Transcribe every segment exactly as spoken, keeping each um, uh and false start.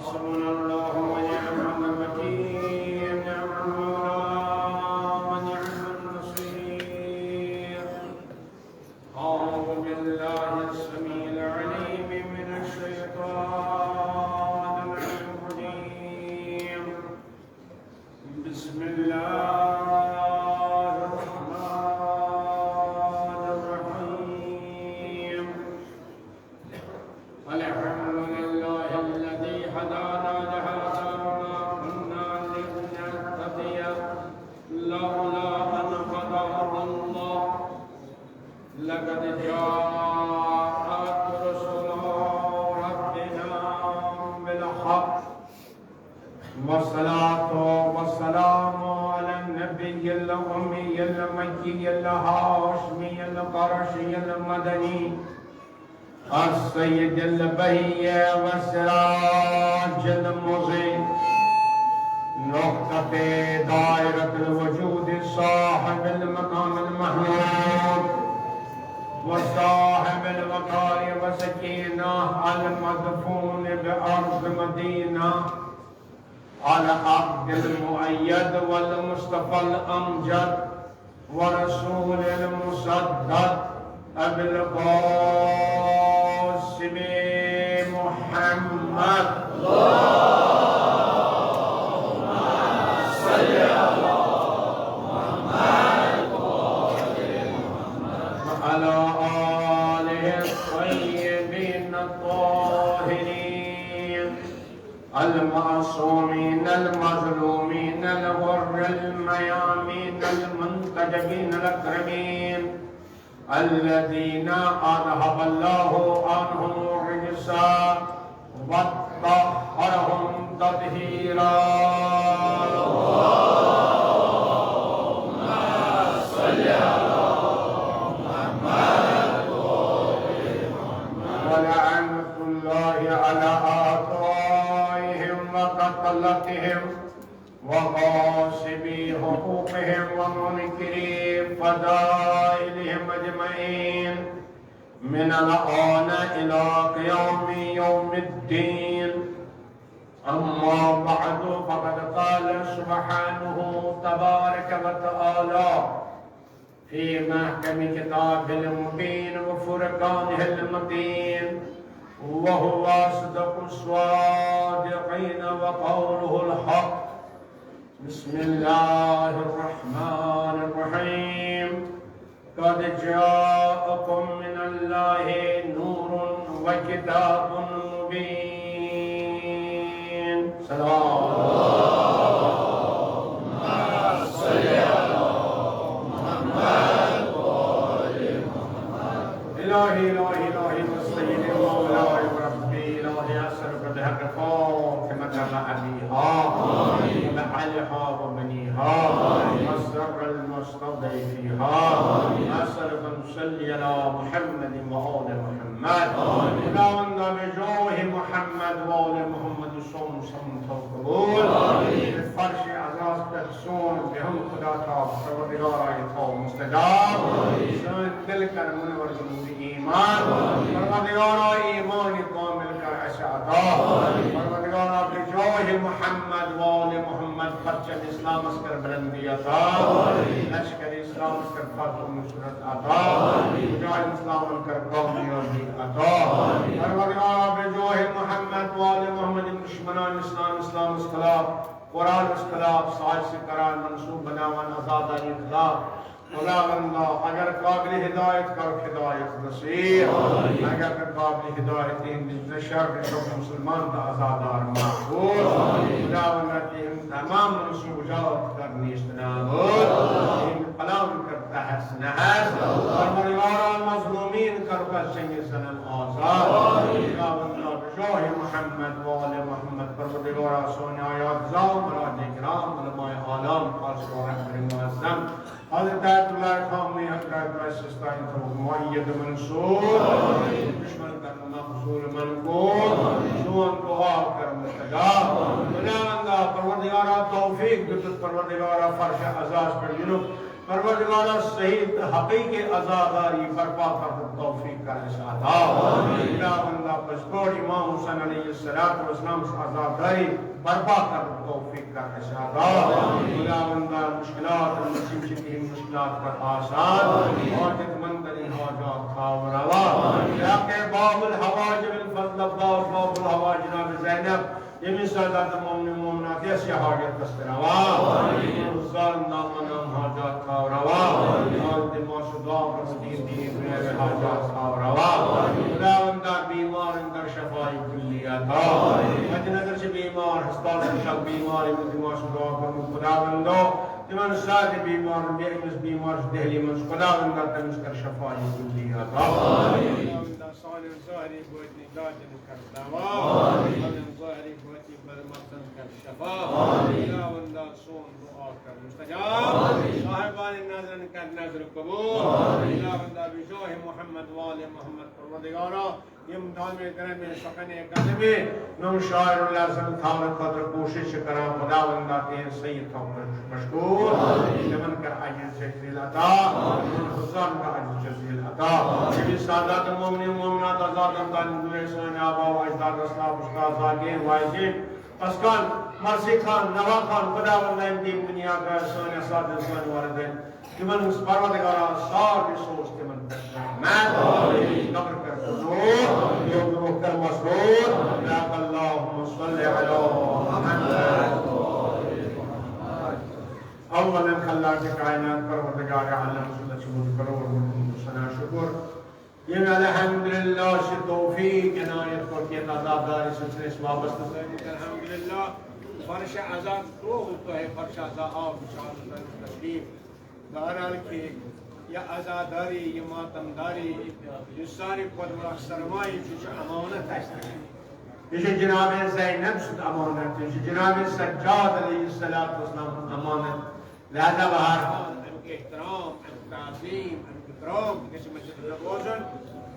حسبنا الله ونعم الوكيل، نعم المولى ونعم النصير. أعوذ بالله السميع العليم من الشيطان الرجيم. بسم الله الرحمن الرحيم. الحمد لله الذي هدانا لهذا وما كنا لنهتدي لولا أن هدانا الله. لقد جاءت رسل ربنا بالحق. والصلاة والسلام على النبي الأمي المكي الهاشمي القرشي المدني السيد البهي والسراج المضيء، نقطة دائرة الوجود، صاحب المقام المحمود وصاحب الوقار والسكينة، المدفون بأرض مدينة، العبد المؤيد والمصطفى الأمجد ورسول المسدد أبي القاسم محمد. وعلى آله الطيبين الطاهرين المعصومين المظلومين الغر الميامين المنتجبين الأكرمين الذين أذهب الله عنهم الرجس وطهرهم تطهيرا. ولعنة الله على أعدائهم وقتلتهم وغاصبي حقوقهم ومنكري فضائلهم أجمعين من الآن إلى قيام يوم الدين. أما بعد، فقد قال سبحانه تبارك وتعالى في محكم كتابه المبين وفرقانه المتين، وهو أصدق الصادقين وقوله الحق. بسم الله الرحمن الرحيم. قد جاءكم من الله نور وكتاب مبين. صلوات. إلهي، إلهي، إلهي، سيدي مولاي وربي، إلهي، أسألك بحق فاطمة وأبيها وبعلها وبنيها والسر المستودع فيها، أسألك أن تصلي على محمد وآل محمد. خداوندا، به جاه محمد و آل محمد سون سمت و قبول. فرش عزاز پہ سون بہن خدا تھاو، پروردگارا، یہِ تھاو مستجاب۔ سٲنۍ دِل کر منور ذنوب ایمان۔ پروردگارا، ایمان کامل کر اسہِ عطا۔ پروردگارا، بجاہ محمد و آل محمد پرچم اسلامس کر بلندی عطا۔ لشکر اسلامس کر فتح و نصرت عطا۔ مجاہد اسلامن کر کامیابی عطا۔ پروردگارا، بجاہ محمد و آل محمد دشمنان اسلام، اسلامس خلاف، قرآنس خلاف سازشہٕ کران، منصوبہٕ بناوان عزادارن خلاف۔ خداوندا، اگر قابل ہدایت کرُکھ ہدایت نصیب، اگر نہٕ قابل ہدایت، تِہنٛدِ نہٕ شر رِشوک مسلمان تہٕ عزادار محفوظ۔ خداوندا، تِہنٛد تمام منصوبہٕ جات کر نیست نابود، تِہنٛد پلاوُن کر تہس نہس۔ پروردگارا، مظلومین کر کر چنگیز زنم آزاد۔ خداوندا، بجاہ محمد و آل محمد، پروردگارا، سون آیات زاو، مراد کرام، علماء عالم، خاص طور رہبر معظم حضرت آیت اللہ خامنہی، حضرت آیت اللہ سستانی تھاوُکھ مؤید منصور، دشمن کرن مخذول منقول، سون دعا کر مستجاب۔ خداوندا، پروردگارا، توفیق دِتُکھ، پروردگارا، فرش عزاز پٮ۪ٹھ یِنُک۔ پروردگارا، صحیح تہٕ حقیقی عزاداری برپا کرنُک توفیق کر اَسہِ عطا۔ خداوندا، پٔزۍ پٲٹھۍ امام حسین علیہ الصلوۃ والسلام سٕنٛز عزاداری برپا کرنُک توفیق کر اَسہِ عطا۔ خداوندا، مشکلات منٛز یِم چھِ، تِہِنٛدۍ مشکلات کر آسان۔ حاجت مندن ہٕنٛدۍ حاجات تھاو روا۔ یا کہ باب الحوائج بالفضل عباس، باب الحوائج جناب زینب، ییٚمِس سادات مومن مومنات یس یہِ حاجت تس روا۔ ظالم نامن ہٕنٛدۍ حاجات تھاو روا۔ حال دِماغ سُہ دعا کرو دین دین دنیا حاجات تھاو روا۔ خداوندا، بیمارن کر شفای کلی عطا۔ وتہِ نظر چھِ بیمار، ہسپتال چھِ شب بیمار، یِمن دِماغ سُہ دعا کرو خداوندو۔ تِمن سارنٕے بیمارن، بیٚیہِ أمِس بیمار چھُ دہلی منٛز، خداوندا تٔمِس کر شفای کلی عطا۔ خداوندا، سانٮ۪ن ظٲہری باطنی لاجن کر دوا۔ سانٮ۪ن ظٲہری باطنی مریضن کر شفا۔ خداوندا، سون دعا کر مستجاب۔ صاحبان نظرن کر نظر قبول۔ خداوندا، بجاہ محمد وآل محمد، پروردگارا، یِم دامے درمے سخنے قدمے، یِم شاعر اللہ سن تھاونہٕ خٲطرٕ کوٗشِش چھِ کران، خداوندا، تِہنٛد سید تھاو مشکور، تِمن کر اجر جزیل عطا، تِمن حضراتن کر اجر جزیل عطا۔ ییٚمہِ سادات مومنین مومنات آزادن تانۍ گُزرے سٲنۍ آبا و اجداد، اسلاف، استاد، زاگین، واجین، اسکان، مرسی خان، نوا خان، خداوندا، یِم تہِ دنیا گٔے، سٲنۍ اساتذہ، سٲنۍ والدین، تِمن ہٕنٛز پروردگارا سارنٕے سوز تِمن پٮ۪ٹھ رحمت۔ قبر کر نور، یِہُنٛد روح کر مسرور۔ یا اللہم صل علی محمد۔ اولاً خلاق کائنات پروردگار عالم سُنٛد چھُ کرور ثنا شکر۔ ییٚمۍ الحمدللہ چھِ توفیق عنایت کوٚرمُت عزاداری سۭتۍ چھِ أسۍ وابستہٕ۔ الحمدللہ، فرش عزا ترٛووُ تۄہہِ، فرش عزا آو، انشاءاللہ تۄہہِ تسلیم۔ بہرحال کہِ یہِ عزاداری، یہِ ماتمداری، یُس ساروی کھۄتہٕ بوٚڑ اکھ سرمایہِ چھُ، یہِ چھُ امانت اَسہِ۔ یہِ چھُ جناب زینب سُنٛد امانت، یہِ چھُ جناب سجاد علیہ الصلوۃ والسلام سُنٛد امانت۔ لہذا بہرحال اَمیُک احترام، اَمیُک تعظیم، اَمیُک اکرام گژھِ مسجد منٛز روزُن۔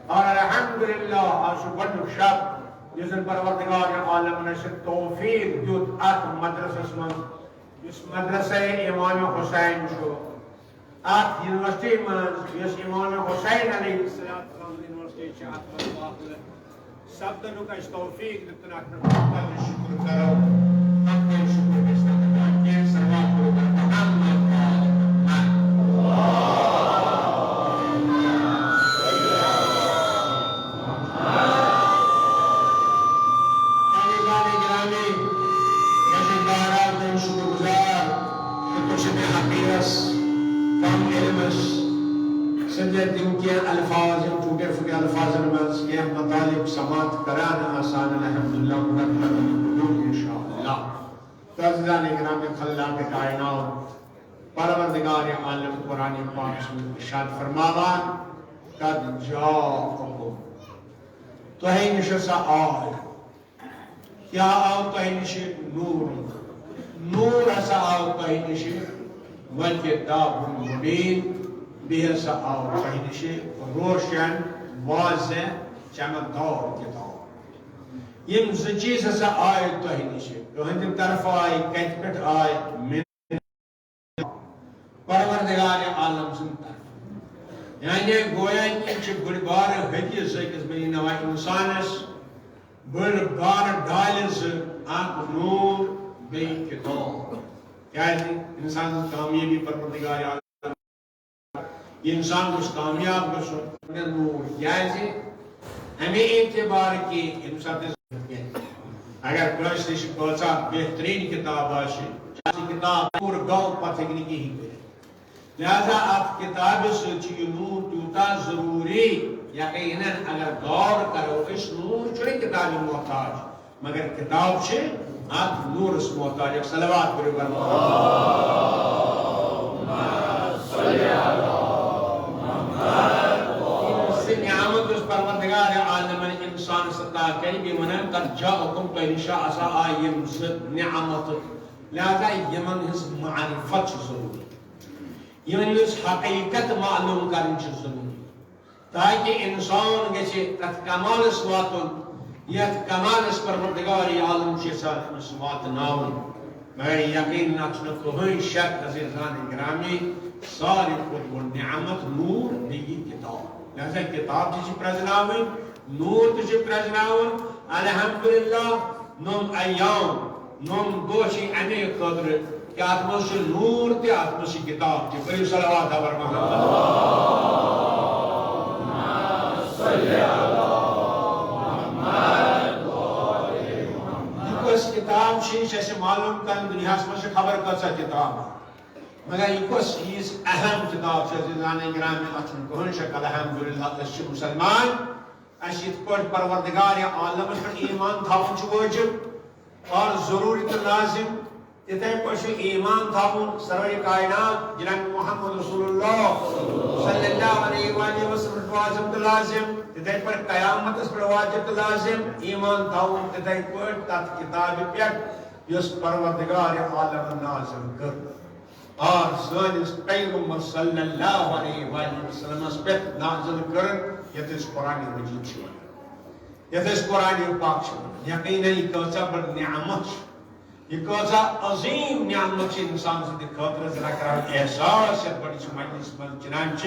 اور الحمدللہ، آز چھُ گۄڈٕنیُک شب، یُس زَن پروردگار عالمن اَسہِ توفیق دیُت اَتھ مدرسس منٛز، یُس مدرسہ امام حسین چھُ، اَتھ یونیورسٹی منٛز، یُس امام حسین علیہ السلام یونیورسٹی چھِ، اَتھ منٛز داخلہٕ سپدنُک اَسہِ توفیق دیُتُن، اَتھ پٮ۪ٹھ پنُن شُکُر کرو، پنُن شُکُر گژھِ نہٕ ادا کینٛہہ، صلوات پٔرِو بر محمد۔ عزیزان گرامی، مےٚ چھُ بہرحال تُہُنٛد شُکُر گُزار تہٕ تُہۍ چھِو مےٚ حقیٖرس، کم علمس سۭتۍ تِم کینٛہہ الفاظ، یِم ٹوٹے پھوٹے الفاظن منٛز کینٛہہ مطالب سماعت کران آسان، الحمدللہ، مُنبر کرنہٕ موٗجوٗب، انشاءاللہ۔ تہٕ عزیزان گرامی، خلاق کائنات، پروردگار عالم قرآن پاکس منٛز ارشاد فرماوان، قد جاءکم، تۄہہِ نِش ہسا آو۔ کیٛاہ آو تۄہہِ نِش؟ نوٗر۔ نوٗر ہسا آو تۄہہِ نِش، و کتاب مبین، بیٚیہِ ہسا آو تۄہہِ نِش روشن، واضح، چمکدار کتاب۔ یِم زٕ چیٖز ہسا آے تۄہہِ نِش۔ تُہنٛدِ طرفہٕ آے، کتہِ پٮ۪ٹھ آے؟ من پروردگار عالم سٕنٛدِ طرفہٕ۔ یعنی گویا کہِ یِم چھِ بٔڑۍ بارٕ حدیث أکِس بنی نوع انسانس، بٔڑۍ بارٕ ڈالہِ زٕ، اکھ نوٗر، بیٚیہِ کتاب۔ کیازِ انسان سٕنٛز کامیٲبی پروردگار عالم، یہِ انسان گوٚژھ کامیاب گژھُن، نوٗر۔ کیازِ؟ اَمے اعتبار کہِ ییٚمہِ ساتہٕ أسۍ، اگر کٲنٛسہِ نِش کۭژاہ بہتریٖن کتاب آسہِ، چاہے کتاب پوٗرٕ گوٚو، پتہٕ ہیٚکہِ نہٕ کِہیٖنۍ کٔرِتھ۔ لہذا اتھ کتابہِ سۭتۍ چھُ یہِ نوٗر تیوٗتاہ ضروٗری، یقیناً اگر غور کرو أسۍ، نوٗر چھُنہٕ کتابہِ محتاج، مگر کتاب چھِ اتھ نوٗرس محتاج۔ اکھ صلوات پٔرِو بر محمد۔ یِم زٕ نعمت یُس پروردگار عالمن انسانس عطا کرِ، بیٚیہِ ونان، قد جاءکم، تۄہہِ نِش ہسا آیہِ یِم زٕ نعمت، لہذا یِمن ہٕنٛز معرفت چھِ ضروٗری۔ یِمن ہٕنٛز حقیقت معلوم کرٕنۍ چھِ ضروٗری، تاکہِ انسان گژھِ تتھ کمالس واتُن، یتھ کمالس پروردگار عالم چھُ یژھان أمِس واتناوُن۔ مگر یقیناً اَتھ چھُنہٕ کٕہٕنۍ شک، عزیزان گرامی، ساروی کھۄتہٕ بوٚڑ نعمت نور، بیٚیہِ کِتاب۔ لہذا کِتاب تہِ چھِ پرٛزناوٕنۍ، نور تہِ چھِ پرٛزناوُن۔ الحمدللہ، نوٚم ایام، نوٚم دۄہ چھِ اَمے خٲطرٕ کہِ اَتھ منٛز چھُ نور تہِ، اَتھ منٛز چھِ کِتاب تہِ۔ پٔرِو صلوات علی محمد۔ یہِ کۄس کِتاب چھِ، یہِ چھِ اَسہِ معلوم کرٕنۍ، دُنیاہَس منٛز چھِ خبر کۭژاہ کِتابہٕ۔ مگر یہِ کۄس یِژھ اہم کِتاب چھِ، عزیزان گرامی، اَتھ چھُنہٕ کٕہٕنۍ شک۔ الحمدللہ، أسۍ چھِ مُسلمان۔ اَسہِ چھِ یِتھ پٲٹھۍ پروردگار عالمَس پٮ۪ٹھ ایمان تھاوُن چھُ وٲجِب اور ضروٗری تہٕ لازِم، تِتھَے پٲٹھۍ چھُ ایمان تھاوُن سرورِ کائنات جناب محمد رسول اللہ صلی اللہ علیہ وآلہ وسلم پٮ۪ٹھ واجب تہٕ لازِم، تِتھَے پٲٹھۍ قیامتَس پٮ۪ٹھ واجب تہٕ لازِم ایمان تھاوُن، تِتھَے پٲٹھۍ تَتھ کِتابہِ پٮ۪ٹھ یۄس پروردگار عالمَن نازل کٔر اور سٲنِس پیغمبر صلی اللہ علیہ وآلہ وسلمَس پٮ۪ٹھ نازل کٔر، یَتھ أسۍ قرآن مجید چھِ وَنان، یَتھ أسۍ قرآن پاک چھِ وَنان۔ یقیناً یہِ کۭژاہ بٔڑ نعمت چھِ، یہِ کۭژاہ عظیٖم نعمت چھِ اِنسان سٕنٛدِ خٲطرٕ، ذرا کَرو احساس یَتھ بٔڑِس مجلِس منٛز۔ چنانچہ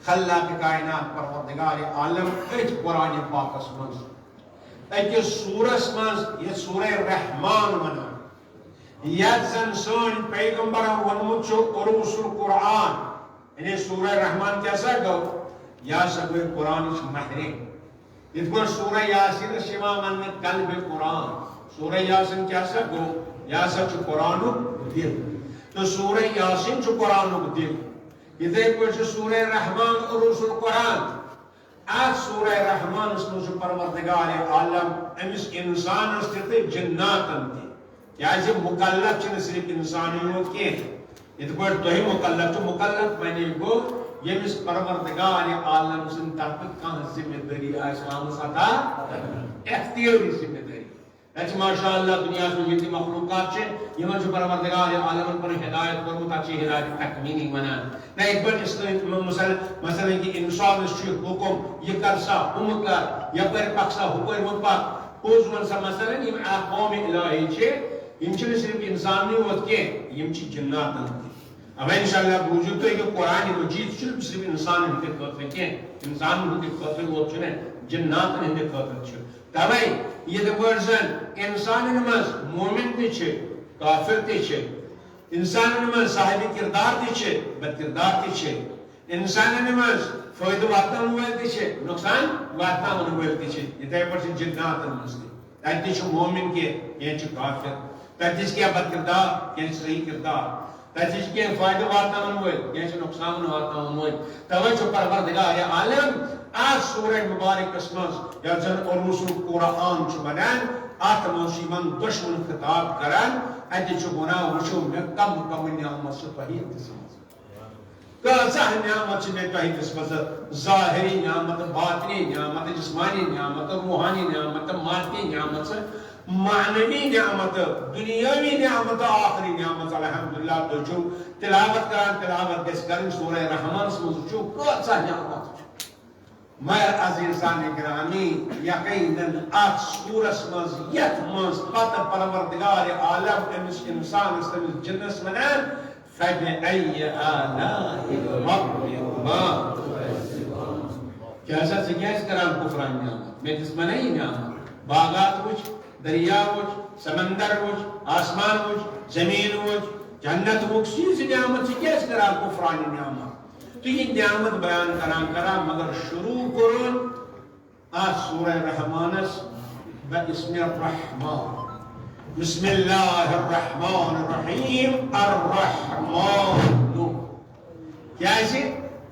خلاق کائنات پروردگار عالم أتھۍ قرآن پاکَس منٛز أکِس سورس منٛز، یتھ سورہ رحمان ونان، یتھ زن سٲنۍ پیغمبرن ووٚنمُت چھُ عروس القرآن، یعنی سورہ رحمان کیٛاہ سا گوٚو؟ یہِ ہسا گوٚو قرآنٕچ مہرے۔ یِتھ پٲٹھۍ سورہ یاسینس چھِ یِوان وننہٕ قلبِ قرآن۔ سورہ یاسین کیٛاہ سا گوٚو؟ یہِ ہسا چھُ قرآنُک دِل۔ تہٕ سورہ یاسین چھُ قرآنُک دِل۔ یِتھے پٲٹھۍ چھُ سورہ رحمان عروس القرآن۔ اتھ سورہ رحمانس منٛز چھُ پروردگار عالم أمِس انسانس تہِ تہٕ جناتن تہِ، کیازِ مکلف چھِنہٕ صرف انسانٕے یوت کینٛہہ۔ یِتھ پٲٹھۍ تُہۍ مکلف چھِو، مکلف معنی گوٚو ییٚمِس پروردگار عالم سٕنٛدِ طرفہٕ کانٛہہ ذمہ دٲری آسہِ آمٕژ عطا۔ اختیٲری ذمہ دٲری۔ تتہِ چھِ ماشاء اللہ دُنیاہَس منٛز یِم تہِ مخلوقات چھِ، یِمن چھُ پروردگار عالمن پنٕنۍ ہدایت کوٚرمُت، تتھ چھِ ہدایت تکوینی ونان۔ نہ یِتھ پٲٹھۍ اسلام، مثلاً، مثلاً کہِ انسانس چھُ حکم، یہِ کر سا، ہُمہٕ کر، یپٲرۍ پکھ سا، ہُپٲرۍ مہ پکھ۔ پوٚز ون سا، مثلاً، یِم اکھ قوم الہی چھِ، یِم چھِنہٕ صرف انسانٕے یوت کینٛہہ، یِم چھِ جناتن تہِ۔ اما انشاءاللہ بوٗزِو تُہۍ یہِ قرآن مجید چھُنہٕ صرف انسانن ہٕنٛدِ خٲطرٕ کینٛہہ، انسانن ہٕنٛدِ خٲطرٕ یوت چھُنہٕ، جناتن ہٕنٛدِ خٲطرٕ چھُ۔ توے یِتھ پٲٹھۍ زن انسانن منٛز مومن تہِ چھِ، کافر تہِ چھِ، انسانن منٛز صاحب کردار تہِ چھِ، بد کردار تہِ چھِ، انسانن منٛز فٲیدٕ واتناون وٲلۍ تہِ چھِ، نۄقصان واتناون وٲلۍ تہِ چھِ، یِتھے پٲٹھۍ چھِ جناتن منٛز تہِ۔ تتہِ تہِ چھُ مومن کینٛہہ، کینٛہہ چھِ کافر۔ تتہِ تہِ چھِ کینٛہہ بد کردار، کینٛہہ چھِ صحیح کردار۔ تتہِ تہِ چھِ کینٛہہ فٲیدٕ واتناون وٲلۍ، کینٛہہ چھِ نۄقصان واتناون وٲلۍ۔ توے چھُ پروردگار عالم اتھ سورہ مبارکس منٛز، یتھ زن عروس القرآن چھُ ونان، اتھ منٛز چھُ یِمن دۄشوٕنۍ خطاب کران۔ اتہِ چھُ ونان، وٕچھِو، مےٚ کم کم نعمت چھِ تۄہہِ دِژمٕژ۔ کۭژاہ نعمت چھِ مےٚ تۄہہِ دِژمٕژ، ظٲہری نعمت، باطنی نعمت، جسمانی نعمت، روحانی نعمت، مادی نعمت، معنوی نعمت، دنیاوی نعمت، آخری نعمت۔ الحمدللہ، تُہۍ چھِو تلاوت کران، تلاوت گژھِ کرٕنۍ۔ سورہ رحمانس منٛز وٕچھِو کۭژاہ نعمت چھِ۔ مگر عزیزان گرامی، یقیناً اتھ سورس منٛز، یتھ منٛز پتہٕ پروردگار عالم أمِس انسانس، أمِس جنس ونان، فَبِأَيِّ آلَاءِ رَبِّكُمَا تُكَذِّبَانِ؟ کیٛاہ سا ژٕ کیٛازِ کران کفران نعمت؟ مےٚ دِژ مےٚ نا یہِ نعمت۔ باغات وٕچھ، دریا وٕچھ، سمندر وٕچھ، آسمان وٕچھ، زمین وٕچھ، جنت وٕچھ، یہِ زٕ نعمت ژٕ کیٛازِ کران کفران نعمت؟ تہٕ یہِ نعمت بیان کران کران مگر شروع کوٚرُن اتھ سورہ رحمانس بسم الرحمن۔ بسم اللہ الرحمن الرحیم۔ الرحمن۔ کیازِ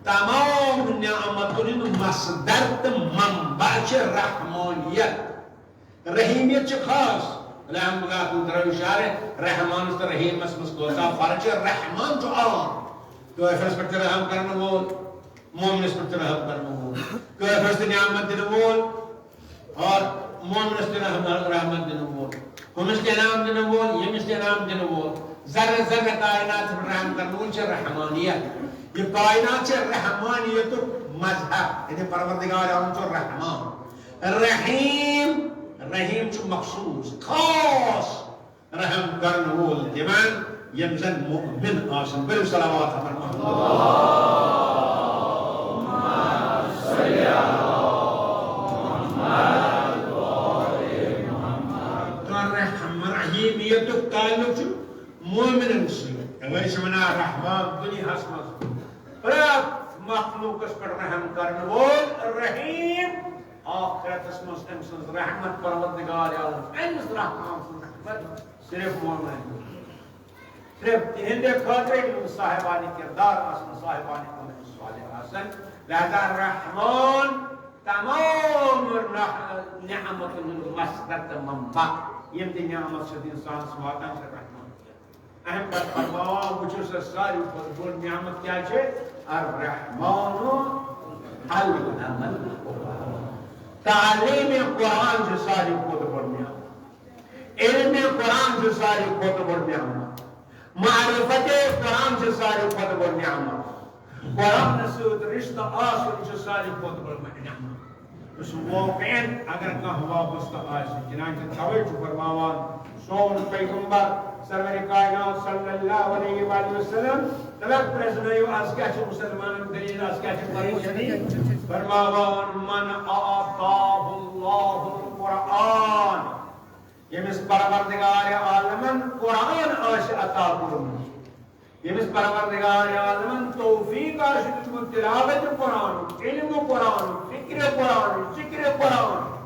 تمام نعمتن ہُنٛد مصدر تہٕ منبع چھِ رحمانیت۔ رحیمیت چھِ خاص۔ الحمدللہ، تُہۍ ترٲوِو اشارٕ، رحمانس تہٕ رحیمس منٛز کۭژاہ فرق چھِ۔ رحمان چھُ عام، کٲفرس پٮ۪ٹھ تہِ رحم کرن وول، مومنس پٮ۪ٹھ تہِ رحم کرن وول، کٲفرس تہِ نعمت دِنہٕ وول اور مومنس تہِ رحم، رحمت دِنہٕ وول، ہُمِس تہِ انعام دِنہٕ وول، ییٚمِس تہِ انعام دِنہٕ وول، ذرٕ ذرٕ کائنات پٮ۪ٹھ رحم کرن وول چھُ رحمانیت۔ یہِ کائنات چھِ رحمانیتُک مظہر، یعنی پروردگار عالم چھُ رحمان۔ رحیم، رحیم چھُ مخصوص، خاص رحم کرن وول دِوان، یِم زَن مؤمن آسن۔ بٔرِو صلوات ہمن محمد۔ رحم رحیمیتُک تعلق چھُ مؤمنن سۭتۍ۔ اوے چھِ وَنان رحمان دُنیاہَس منٛز پرٛٮ۪تھ مخلوقس پٮ۪ٹھ رحم کرن وول، رحیم آخرتس منٛز أمۍ سٕنٛز رحمت پروردگار عالم، أمِس رحمان سٕنٛز رحمت صرف مؤمنن۔ صرف تِہنٛدِ خٲطرٕ یِم صاحبانِ کردار آسن، صاحبانِ عمل صالح آسن۔ لہذا رحمان تمام نح-، نعمتن ہُنٛد مصدر تہٕ منبع، یِم تہِ نعمت چھِ انسانس واتان، چھِ رحمان۔ اہم پتہٕ فرماوان، وٕچھِو سا ساروی کھۄتہٕ بوٚڑ نعمت کیٛاہ چھِ؟ الرحمن علم القرآن۔ تعلیم قرآن چھِ ساروی کھۄتہٕ بوٚڑ نعمت۔ علم قرآن چھِ ساروی کھۄتہٕ بوٚڑ نعمت۔ معرفت قرآن چھِ ساروی کھۄتہٕ بوٚڑ نعمت۔ قرآن سۭتۍ رشتہٕ آسُن چھُ ساروی کھۄتہٕ بوٚڑ نعمت۔ یُس واقعاً اگر کانٛہہ وابستہٕ آسہِ، چنانچہ توے چھُ فرماوان سون پیغمبر سرور کائنات صلی اللہ علیہ وآلہ وسلم، تلک پرزنٲیِو از کیٛاہ چھُ مسلمانن دلیل، از کیٛاہ چھُ پریشانی؟ فرماوان، من آتاہ اللہ القرآن، ییٚمِس پروردگار عالمن قرآن آسہِ عطا کوٚرمُت، ییٚمِس پروردگار عالمن توفیق آسہِ دیُتمُت تلاوت قرآن، علم قرآن، فکر قرآن، ذکر قرآن،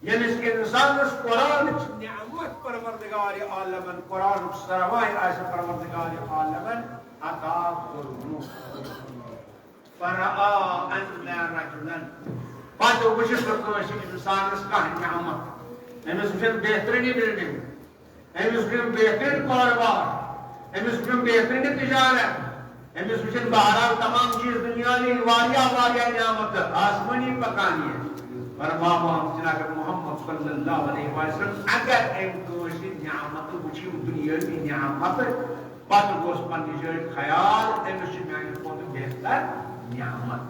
ییٚمِس انسانس قرآنٕچ نعمت پروردگار عالمن، قرآنُک سرمایہ آسہِ پروردگار عالمن عطا کوٚرمُت۔ فرآ ان رجلا، پتہٕ وٕچھِ سُہ کٲنٛسہِ انسانس کانٛہہ نعمت، أمِس وٕچھن بہترینی بلڈنگ، أمِس وٕچھن بہترین کاربار، أمِس وٕچھن بہترین تجارت، أمِس وٕچھن بہرحال تمام چیز دنیاوی واریاہ واریاہ نعمت آسمانی پکان یہِ۔ فرماوان جناب محمد صلی اللہ علیہ وسلم، اگر أمۍ کٲنٛسہِ نعمت وٕچھِو، دنیاوی نعمت، پتہٕ گوٚژھ پننہِ جایہِ خیال، أمِس چھِ میانہِ کھۄتہٕ بہتر نعمت،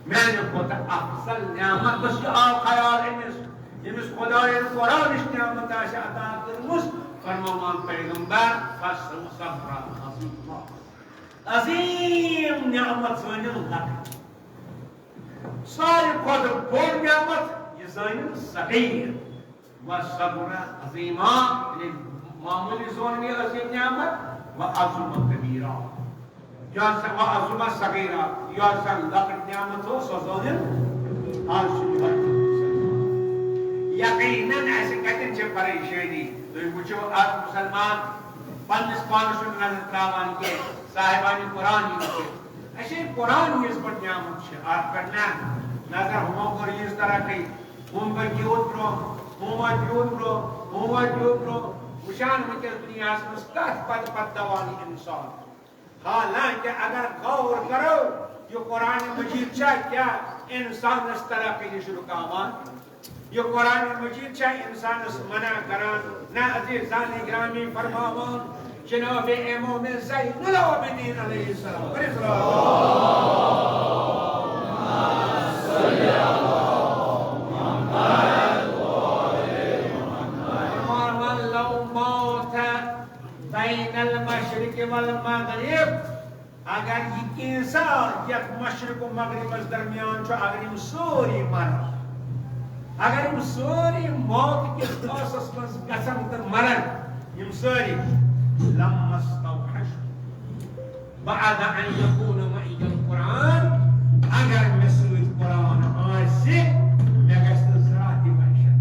میانہِ کھۄتہٕ افضل نعمت۔ بس یہِ آو خیال أمِس، ییٚمِس خدایَن قرآنٕچ نعمت آسہِ عطا کٔرمٕژ، فرماوان پیغمبر، فصبر عظیم، عظیم نعمت زٲنِن لۄکٕٹ۔ ساروی کھۄتہٕ بوٚڑ نعمت یہِ زٲنِن صغیر۔ و صبر عظیما، یعنی معمولی زون یہِ عظیم نعمت، و عظم کبیرا۔ یۄس زن و عظم صغیرا، یۄس زن لۄکٕٹ نعمت ٲس، سۄ زٲنِن آز چھُ یہِ وقت مسلمان۔ یقیناً اَسہِ کَتٮ۪ن چھِ پریشٲنی؟ تُہۍ وٕچھِو، از مسلمان پننِس پانس چھُنہٕ نظر تراوان کینٛہہ، صاحبانِ قرآن یِم چھِ۔ اَسہِ قرآن یِژھ بٔڑ نعمت چھِ، اَتھ پٮ۪ٹھ نہ نظر، ہُمو کوٚر یِژھ ترقی، ہُم پٔکۍ یوٗت برونٛہہ، ہُم وٲتۍ یوٗت برونٛہہ، ہُم وٲتۍ یوٗت برونٛہہ۔ وٕچھان وٕنکیٚس دُنیاہَس منٛز کَتھ پَتہٕ پَتہٕ دَوان اِنسان۔ حالانکہ اگر غور کرو، یہِ قرآن مجید چھا کیا اِنسانَس ترقی نِش رُکاوان؟ یہِ قرآن مجید چھا اِنسانَس منع کران؟ نہ، عزیزانِ گرامی، فرماوان جناب امام زین العابدین علیہ السلام۔ فرماوان، لو موت بین المشرق والمغرب، اگر یہِ کینٛژھا یتھ مشرق و مغربس درمیان چھُ، اگر یِم سٲری مرن، اگر یِم سٲری موت کِس ٲسس منٛز گژھن تہٕ مرن، یِم سٲری، لما استوحشت بعد ان یکون معی القرآن، اگر مےٚ سۭتۍ قرآن آسہِ، مےٚ گژھِ نہٕ ذرا تہِ وحشت۔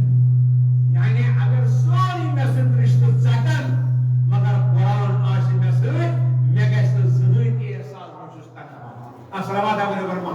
یعنی اگر سٲری مےٚ سۭتۍ رشتہٕ ژٹن، مگر قرآن آسہِ مےٚ سۭتۍ، مےٚ گژھِ نہٕ زٕہٕنۍ تہِ احساس، بہٕ چھُس تنہا۔ الصلوات علی محمد۔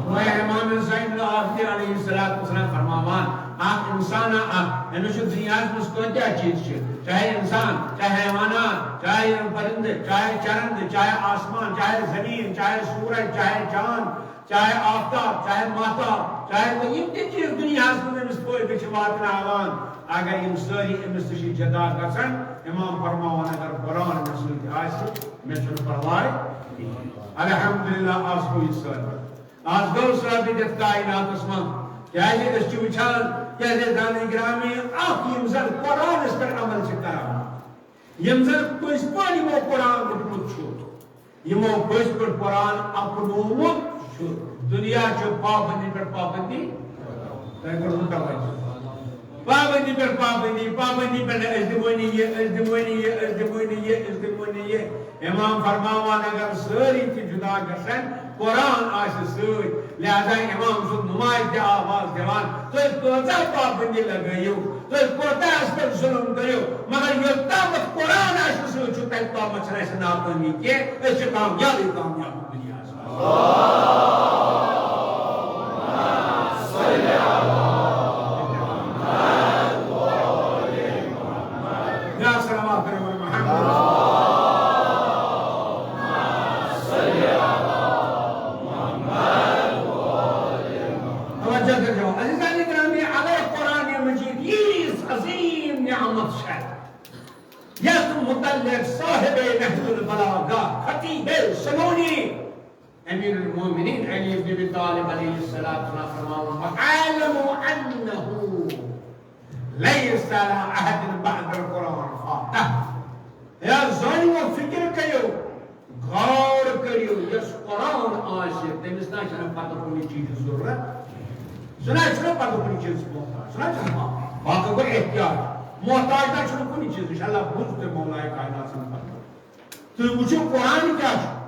وے امام زین العابدین علیہ الصلوۃ والسلام فرماوان، اکھ انسان اکھ، أمِس چھُ دُنیاہَس منٛز کۭتیاہ چیٖز چھِ، چاہے انسان، چاہے حیوانات، چاہے یِم پرندٕ، چاہے چرندٕ، چاہے آسمان، چاہے زمین، چاہے سورج، چاہے چاند، چاہے آفتاب، چاہے ماہتاب، چاہے تہٕ یِم تہِ چیٖز دُنیاہَس منٛز أمِس فٲیدٕ چھِ واتناوان، اگر یِم سٲری أمِس نِش جدا گژھن، امام فرماوان، اگر قرآن مےٚ سۭتۍ آسہِ، مےٚ چھُنہٕ پرواے کِہیٖنۍ۔ الحمدللہ، آز گوٚو یہِ ثٲبت۔ آز گوٚو ثٲبت یتھ کائناتس منٛز۔ کیازِ أسۍ چھِ وٕچھان، کیازِ عزیزان گرامی، اکھ یِم زن قرآنس پٮ۪ٹھ عمل چھِ کران، یِم زن پٔزۍ پٲٹھۍ یِمو قرآن روٚٹمُت چھُ، یِمو پٔزۍ پٲٹھۍ قرآن اپنومُت چھُ، دُنیا چھُ پابندی پٮ۪ٹھ پابندی۔ تۄہہِ کوٚروٕ توجہ؟ پابندی پٮ۪ٹھ پابندی، پابندی پٮ۪ٹھ، أسۍ دِمو نہٕ یہِ، أسۍ دِمو نہٕ یہِ، أسۍ دِمو نہٕ یہِ، أسۍ دِمو نہٕ یہِ۔ امام فرماوان، اگر سٲری تہِ جدا گژھن، قرآن آسہِ سۭتۍ، لہذا امام سُنٛد نماز تہِ آواز دِوان، تُہۍ کۭژاہ پابندی لگٲیِو، تُہۍ کوتاہ اَسہِ پٮ۪ٹھ ظلم کٔرِو، مگر یوٚتامَتھ قرآن اَسہِ سۭتۍ چھُ، تَمہِ تامَتھ چھَنہٕ اَسہِ ناکٲمی کینٛہہ، أسۍ چھِ کامیابٕے کامیاب دُنیاہَس منٛز۔ یا صلوات محمد۔ توجہ کٔرۍزیو۔ عزیزان گرامی، اگر قرآن مجید ییٖژ عظیم نعمت چھےٚ، یتھ متعلق صاحب نهج البلاغہ خطیب سمونی امیر المومنین علی ابن ابی طالب علیہ الصلوۃ والسلام فرماوان، "واعلموا انه ليس على احد بعد القرآن فاتح"۔ یا زٲنِو، فکر کٔرِو، غور کٔرِو، یۄس قرآن آسہِ، تٔمِس نہ چھنہٕ پتہٕ کُنہِ چیٖزٕچ ضروٗرت۔ سُہ نہ چھُنہٕ پتہٕ کُنہِ چیٖزٕچ محتاج، سُہ نہ چھُنہٕ۔ باقٕے گوٚو احتیاط، محتاج نہ چھُنہٕ کُنہِ چیٖزٕچ۔ اللہ بوٗز تہٕ مولائے کائنات سٕنٛدِ پتہٕ۔ تُہۍ وٕچھِو، قرآن کیٛاہ چھُ؟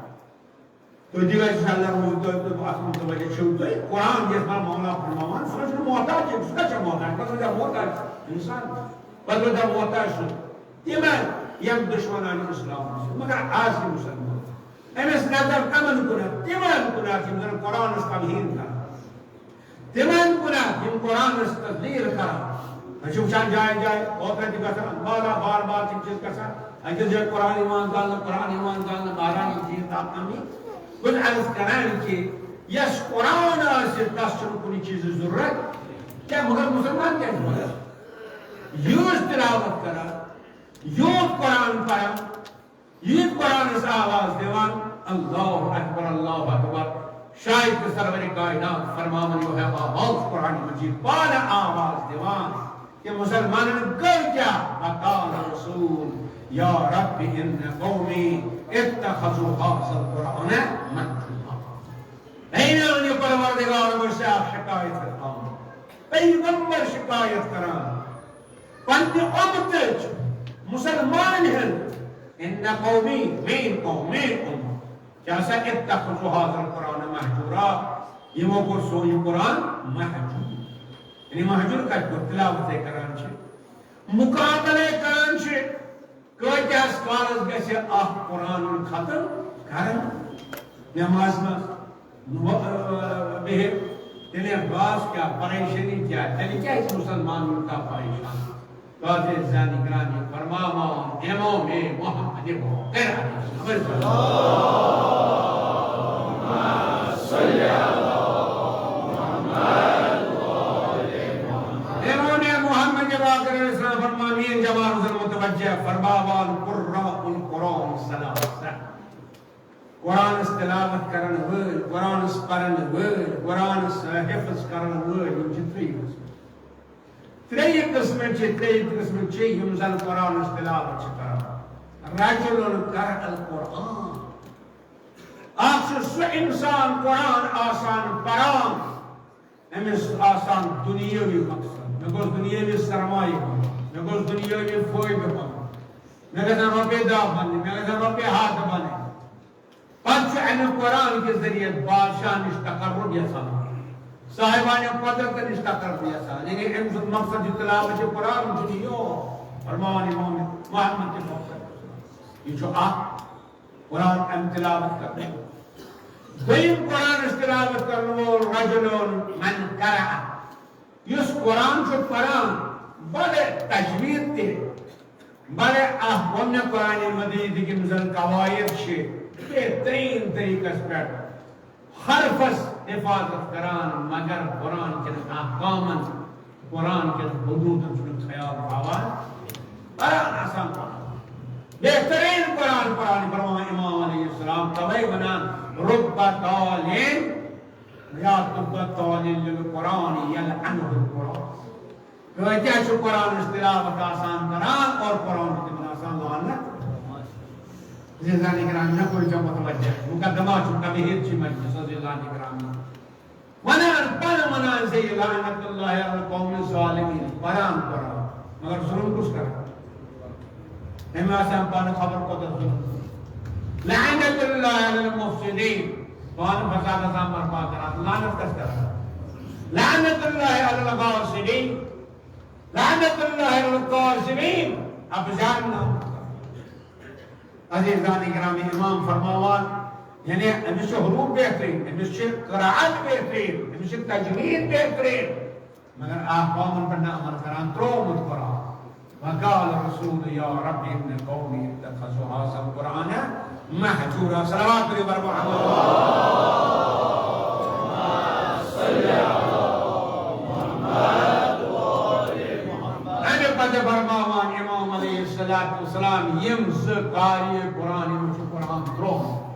تُہۍ دِیِو اَسہِ نظر، وۄنۍ تُہۍ، تُہۍ اَتھ متوجہ چھِو تُہۍ۔ قرآن یَتھ منٛز مولا فرماوان، سُہ چھُنہٕ محتاج، سُہ کَتہِ چھُ محتاج؟ تَتھ منٛز چھا محتاج اِنسان؟ پَتہٕ چھا محتاج سُہ تِمَن، یِم دُشمنان اِسلام چھِ، مگر آز یِم مُسلمان۔ أمِس نظر کَمَن کُنَتھ؟ تِمَن کُنَتھ، یِم زَن قرآنَس توہیٖن کَران۔ تِمن کُنتھ یِم قرآنس تبلیغ کران۔ أسۍ چھِ وٕچھان جایہِ جایہِ، اوترٕ تہِ گژھان، بار بار بار بار تِم چیٖز گژھان۔ أکِس جایہِ قرآن یِوان زالنہٕ، قرآن یِوان زالنہٕ، بہرحال یِم چیٖز تام آمٕتۍ۔ بہٕ چھُس عرض کران کہِ یَس قرآن آسہِ، تَس چھُنہٕ کُنہِ چیٖزٕچ ضروٗرت کینٛہہ، مگر مُسلمان کیٛازِ چھُ وَنان؟ یوٗت تِلاوت کران، یوٗت قرآن پران، یہِ قرآنس آواز دِوان، اللہ اکبر، اللہ اکبر۔ شاید کہ سرور کائنات فرماوان یہِ ہے آواز قرآن مجید پانہٕ آواز دِوان۔ کہ مسلمانن کٔر کیٛاہ؟ وقال رسول، یا رب ان قومی اتخذوا هذا القرآن مهجورا۔ اے میون یہِ پروردگار، مےٚ چھِ اکھ شکایت کران۔ پیغمبر شکایت کران۔ پننہِ اُمتٕچ، مسلمان ہٕنٛز، ان قومی، میٲنۍ قوم، میٲنۍ اُمت، کیٛاہ سا اتخذوا هذا القرآن مهجورا، یِمو کوٚر سون یہِ قرآن مہجور۔ یعنی مہجور کتہِ کوٚر؟ تلاوتے کران چھِ، مقابلے کران چھِ، کۭتیاہس کالس گژھِ اکھ قرآن ختم کرُن؟ نماز منٛز بِہِتھ، تیٚلہِ باس کیٛاہ، پریشٲنی کیٛاہ؟ تیٚلہِ کیٛازِ چھِ مسلمان یوٗتاہ پریشان؟ قاضی زیادٕ گرانی فرماوان، امام محمد باقر علیہ السلام۔ امام محمد باقر علیہ السلام فرمان، میٲنۍ جماعت روزن متوجہ، فرماوان، قراء القرآن ثلاثة۔ قرآنس تلاوت کرن وٲلۍ، قرآنس پرن وٲلۍ، قرآنس حفظ کرن وٲلۍ، یِم چھِ ترٛیٚیہِ قٕسمٕکۍ۔ ترٛیٚیہِ قٕسمٕکۍ چھِ، ترٛیٚیہِ قٕسمٕکۍ چھِ یِم زن قرآنس تلاوت چھِ کران۔ رجل قرأ القرآن۔ اکھ چھُ سُہ انسان قرآن آسان پران، أمِس آسان دُنیٲوی مقصد، مےٚ گوٚژھ دُنیٲوی سرمایہِ بَنُن، مےٚ گوٚژھ دُنیٲوی فٲیدٕ بَنُن، مےٚ گژھن رۄپیہِ دَہ بَننہِ، مےٚ گژھن رۄپیہِ ہَتھ بَنٕنۍ۔ پَتہٕ چھُ اَمہِ قرآن کہِ ذٔریعہٕ بادشاہ نِش تقرب یَژھان، صاحبانہِ قۄدرت نِش تقرب یَژھان۔ یعنی أمۍ سُنٛد مقصد چھُ تلاوت قرآن چھُنہٕ یہِ۔ فرمان امام محمد کہِ مقصد۔ یہِ چھُ اکھ۔ قرآن اَمہِ تلاوت کرنہٕ۔ دوٚیِم قرآنٕچ تلاوت کرن وول رجل من قرأ، یُس قرآن چھُ پران، بڑٕ تجوید تہِ، بڑٕ اکھ ووٚن مےٚ قرآن مجیدٕکۍ یِم زن قواعد چھِ، بہترین طریقس پٮ۪ٹھ حرفس حفاظت کران، مگر قرآن کٮ۪ن احکامن، قرآن کٮ۪ن حدوٗدن چھُنہٕ خیال تھاوان، پران آسان قرآن۔ بہترین قرآن پران، فرمان امام علیہ السلام، توے ونان، رب طالع یا طب طالع للقرآن یلعنہ القرآن۔ کۭتیاہ چھِ قرآنٕچ تلاوت آسان کران اور قرآن چھُ تِمن آسان لعنت۔ عزیزان کرام، مےٚ کوٚر ژےٚ متوجہ، مقدمات چھُ کمہِ ہیٚتہِ چھِ مجلس، عزیزان کرام۔ ونان، پانہٕ ونان زِ لعنت اللہ علی القوم الظالمین، پران قرآن، مگر ظلم کُس کران؟ تٔمۍ آسان پانہٕ خبر کوٗتاہ ظلم۔ لعنت اللہ علی المفسدین، پانہٕ فساد آسان برپا کران، لعنت کس کران؟ لعنت اللہ علی الغاصبین، لعنت اللہ علی القاسمین، اب جان نام۔ عزیزان گرامی، امام فرماوان، یعنی أمِس چھُ حروف بہترین، أمِس چھِ قرائت بہترین، أمِس چھِ تجوید بہترین، مگر احکامن پٮ۪ٹھ نہٕ عمل کران، ترٛوومُت قرآن۔ وقال رسول یا رب ان قومی اتخذوا هذا القرآن مهجورا۔ صلوات پٔرِو بر محمد۔ اَمہِ پتہٕ فرماوان امام علیہ الصلوۃ والسلام، یِم زٕ قاری قرآن، یِمو چھُ قرآن ترٛوومُت۔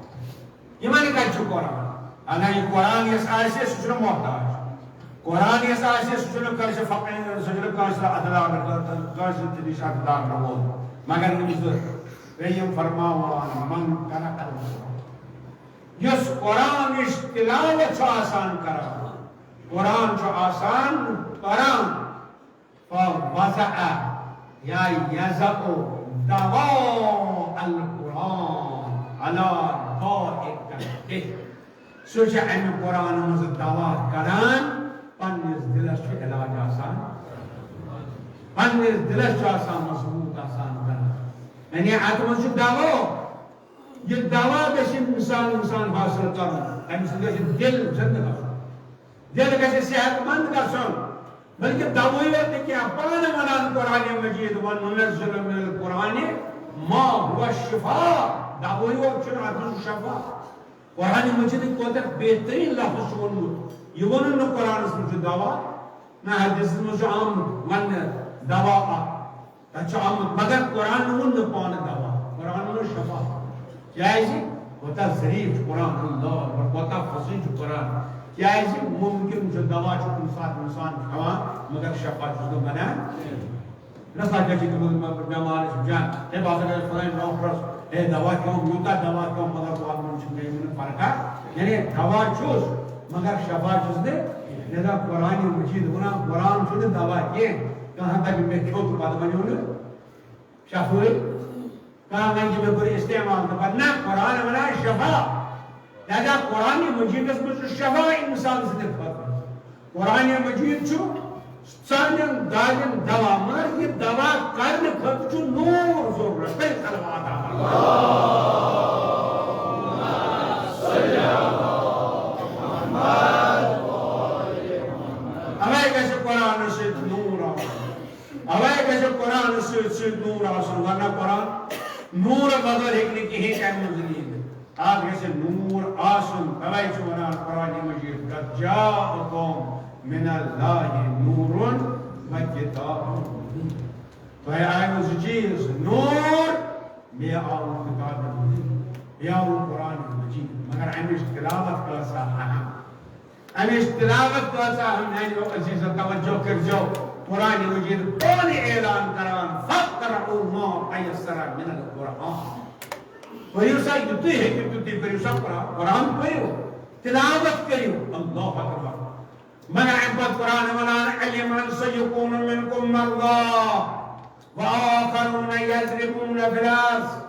یِمن کتہِ چھُ قرآن؟ اگر یہِ قرآن یَس آسہِ، سُہ چھُنہٕ محتاج۔ قرآن یَس آسہِ، سُہ چھُنہٕ کٲنٛسہِ فقیٖر، سُہ چھُنہٕ کٲنٛسہِ اَتھٕ لاگنہٕ خٲطرٕ، کٲنٛسہِ تہِ نِش اَتھٕ لاگنہٕ وول۔ مگر یِم زٕ، بیٚیہِ یِم فرماوان، من قرأ القرآن۔ یُس قرآنٕچ تلاوت چھُ آسان کران، قرآن چھُ آسان پران، فوضع یا یضع دواء القرآن علی داء قلبه۔ سُہ چھُ اَمہِ قرآن منٛز دوا کران، پننِس دِلس چھُ علاج آسان، پننِس دِلس چھُ آسان مضبوط آسان کران۔ یعنی اَتھ منٛز چھُ دوا، یہِ دوا گژھِ اِنسان، اِنسان حٲصِل کرُن، اَمہِ سۭتۍ گژھِ دِل زِنٛدٕ گژھُن۔ دِل گژھِ صحت مند گژھُن، بلکہ دوٲے یوت نہٕ کینٛہہ، پانہٕ ونان قرآن مجید، "وننزل من القرآن ما هو شفاء"، دوٲے یوت چھُنہٕ، اَتھ منٛز چھُ شفا۔ قرآن مجیدٕکۍ کوتاہ بہترین لفظ چھُ ووٚنمُت، یہِ ووٚنُن نہٕ قرآنس منٛز چھُ دوا، نہ حدیثس منٛز چھُ آمُت وننہٕ دوا اکھ۔ تَتہِ چھُ آمُت، مگر قرآن ووٚن نہٕ پانہٕ دوا، قرآن ووٚن شفا۔ کیازِ؟ کوتاہ ظریف چھُ قرآن، اللہ اکبر، کوتاہ فصیح چھُ قرآن۔ کیازِ؟ ممکن چھُ دوا چھُ کُنہِ ساتہٕ اِنسان کھٮ۪وان، مگر شفا چھُس نہٕ بنان۔ مثلاً کیٛاہ چھِ تِمن بٮ۪مارَس وٕچھان، ہے، بہٕ ہسا گٔیَس فلٲنۍ ڈاکٹرَس، ہے، دوا کھیوٚم، یوٗتاہ دوا کھیوٚم، مگر پانہٕ ووٚن چھُنہٕ مےٚ یِمَن فرقہ۔ یعنی دوا چھُس، مگر شفا چھُس نہٕ۔ لہذا قرآن مجید وَنان، قرآن چھُنہٕ دوا کینٛہہ۔ کانٛہہ دَپہِ مےٚ کھیوٚو تہٕ پَتہٕ وَنیو نہٕ شفٲیی۔ کانٛہہ وَنہِ کہِ مےٚ کوٚر استعمال تہٕ پَتہٕ نہ، قرآن وَنان شفا۔ لہذا قرآن مجیدَس منٛز چھُ شفا اِنسان سٕنٛدِ خٲطرٕ۔ قرآن مجید چھُ سانٮ۪ن دادٮ۪ن دوا، مگر یہِ دوا کرنہٕ خٲطرٕ چھُ نوٗر ضروٗرت۔ کٔرِو صلوات آباد۔ اوے گژھِ قرآنس سۭتۍ نوٗر آسُن۔ اوے گژھِ قرآنس سۭتۍ سۭتۍ نوٗر آسُن، ورنہ قرآن نوٗر بغٲر ہیٚکہِ نہٕ کِہیٖنۍ تہِ اَمہِ منٛز نیٖرِتھ۔ اَتھ گژھِ نوٗر آسُن، توے چھُ وَنان قرآن مجید، "قد جاءکم من اللہ نور و کتاب مبین۔" تۄہہِ آیوٕ زٕ چیٖز، نوٗر، بیٚیہِ آو کتاب مبین، بیٚیہِ آو قرآن مجید۔ مگر اَمِچ تلاوت کۭژاہ اہم۔ اَمِچ تلاوت کۭژاہ اہم، میانیو عزیزو، توجہ کٔرۍزیو، قرآن مجید پانہٕ اعلان کران، "فاقرؤوا ما تیسر من القرآن۔" پٔرِو سا، یُتُے ہیٚکِو تیُتُے پٔرِو سا قرآن، قرآن پٔرِو، تلاوت کٔرِو۔ اللہ اکبر۔ مگر اَمہِ پتہٕ قرآن وَنان، "علم ان سیکون منکم مرضی و آخرون یضربون فی الارض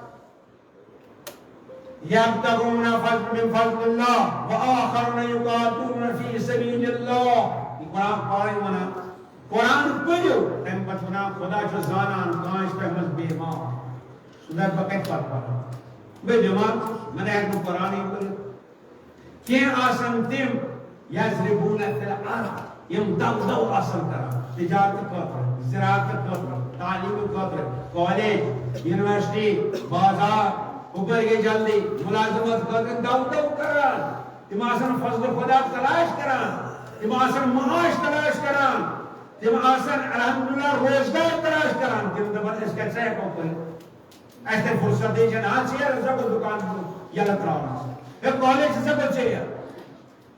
یبتغون فضل من فضل اللہ و آخرون یقاتلون فی سبیل اللہ۔" یہِ قرآن پانَے وَنان، قرآن پٔرِو، تَمہِ پتہٕ وَنان، خدا چھُ زانان کانٛہہ آسہِ تۄہہِ منٛز بیمار۔ سُہ دَپہِ، "بہٕ کَتہِ پَرٕ قرآن؟ بہٕ بیمار چھُس، مےٚ نہ ہٮ۪کہٕ بہٕ قرآنٕے پٔرِتھ۔" کینٛہہ آسَن تِم، یضربون فی الارض، یِم دَو دَو آسَن کران، تجارت خٲطرٕ، زراعت خٲطرٕ، تعلیٖم خٲطرٕ، کالج، یونیورسٹی، بازار، ہُپٲرۍ گٔے جلدی، مُلازِمت خٲطرٕ دَو دَو کران۔ تِم آسَن فضل خدا تلاش کران، تِم آسَن معاش تلاش کران، تِم آسَن الحمدللہ روزگار تلاش کران۔ تِم دَپَن، "أسۍ کَتہِ سا ہٮ۪کو کٔرِتھ؟ اَسہِ تہِ فرصت چھَنہٕ، آز چھِ یَلہٕ زَبر دُکان یَلہٕ ترٛاونَس۔ ہے، کالج چھِ زَبر ژےٚ یَلہٕ۔"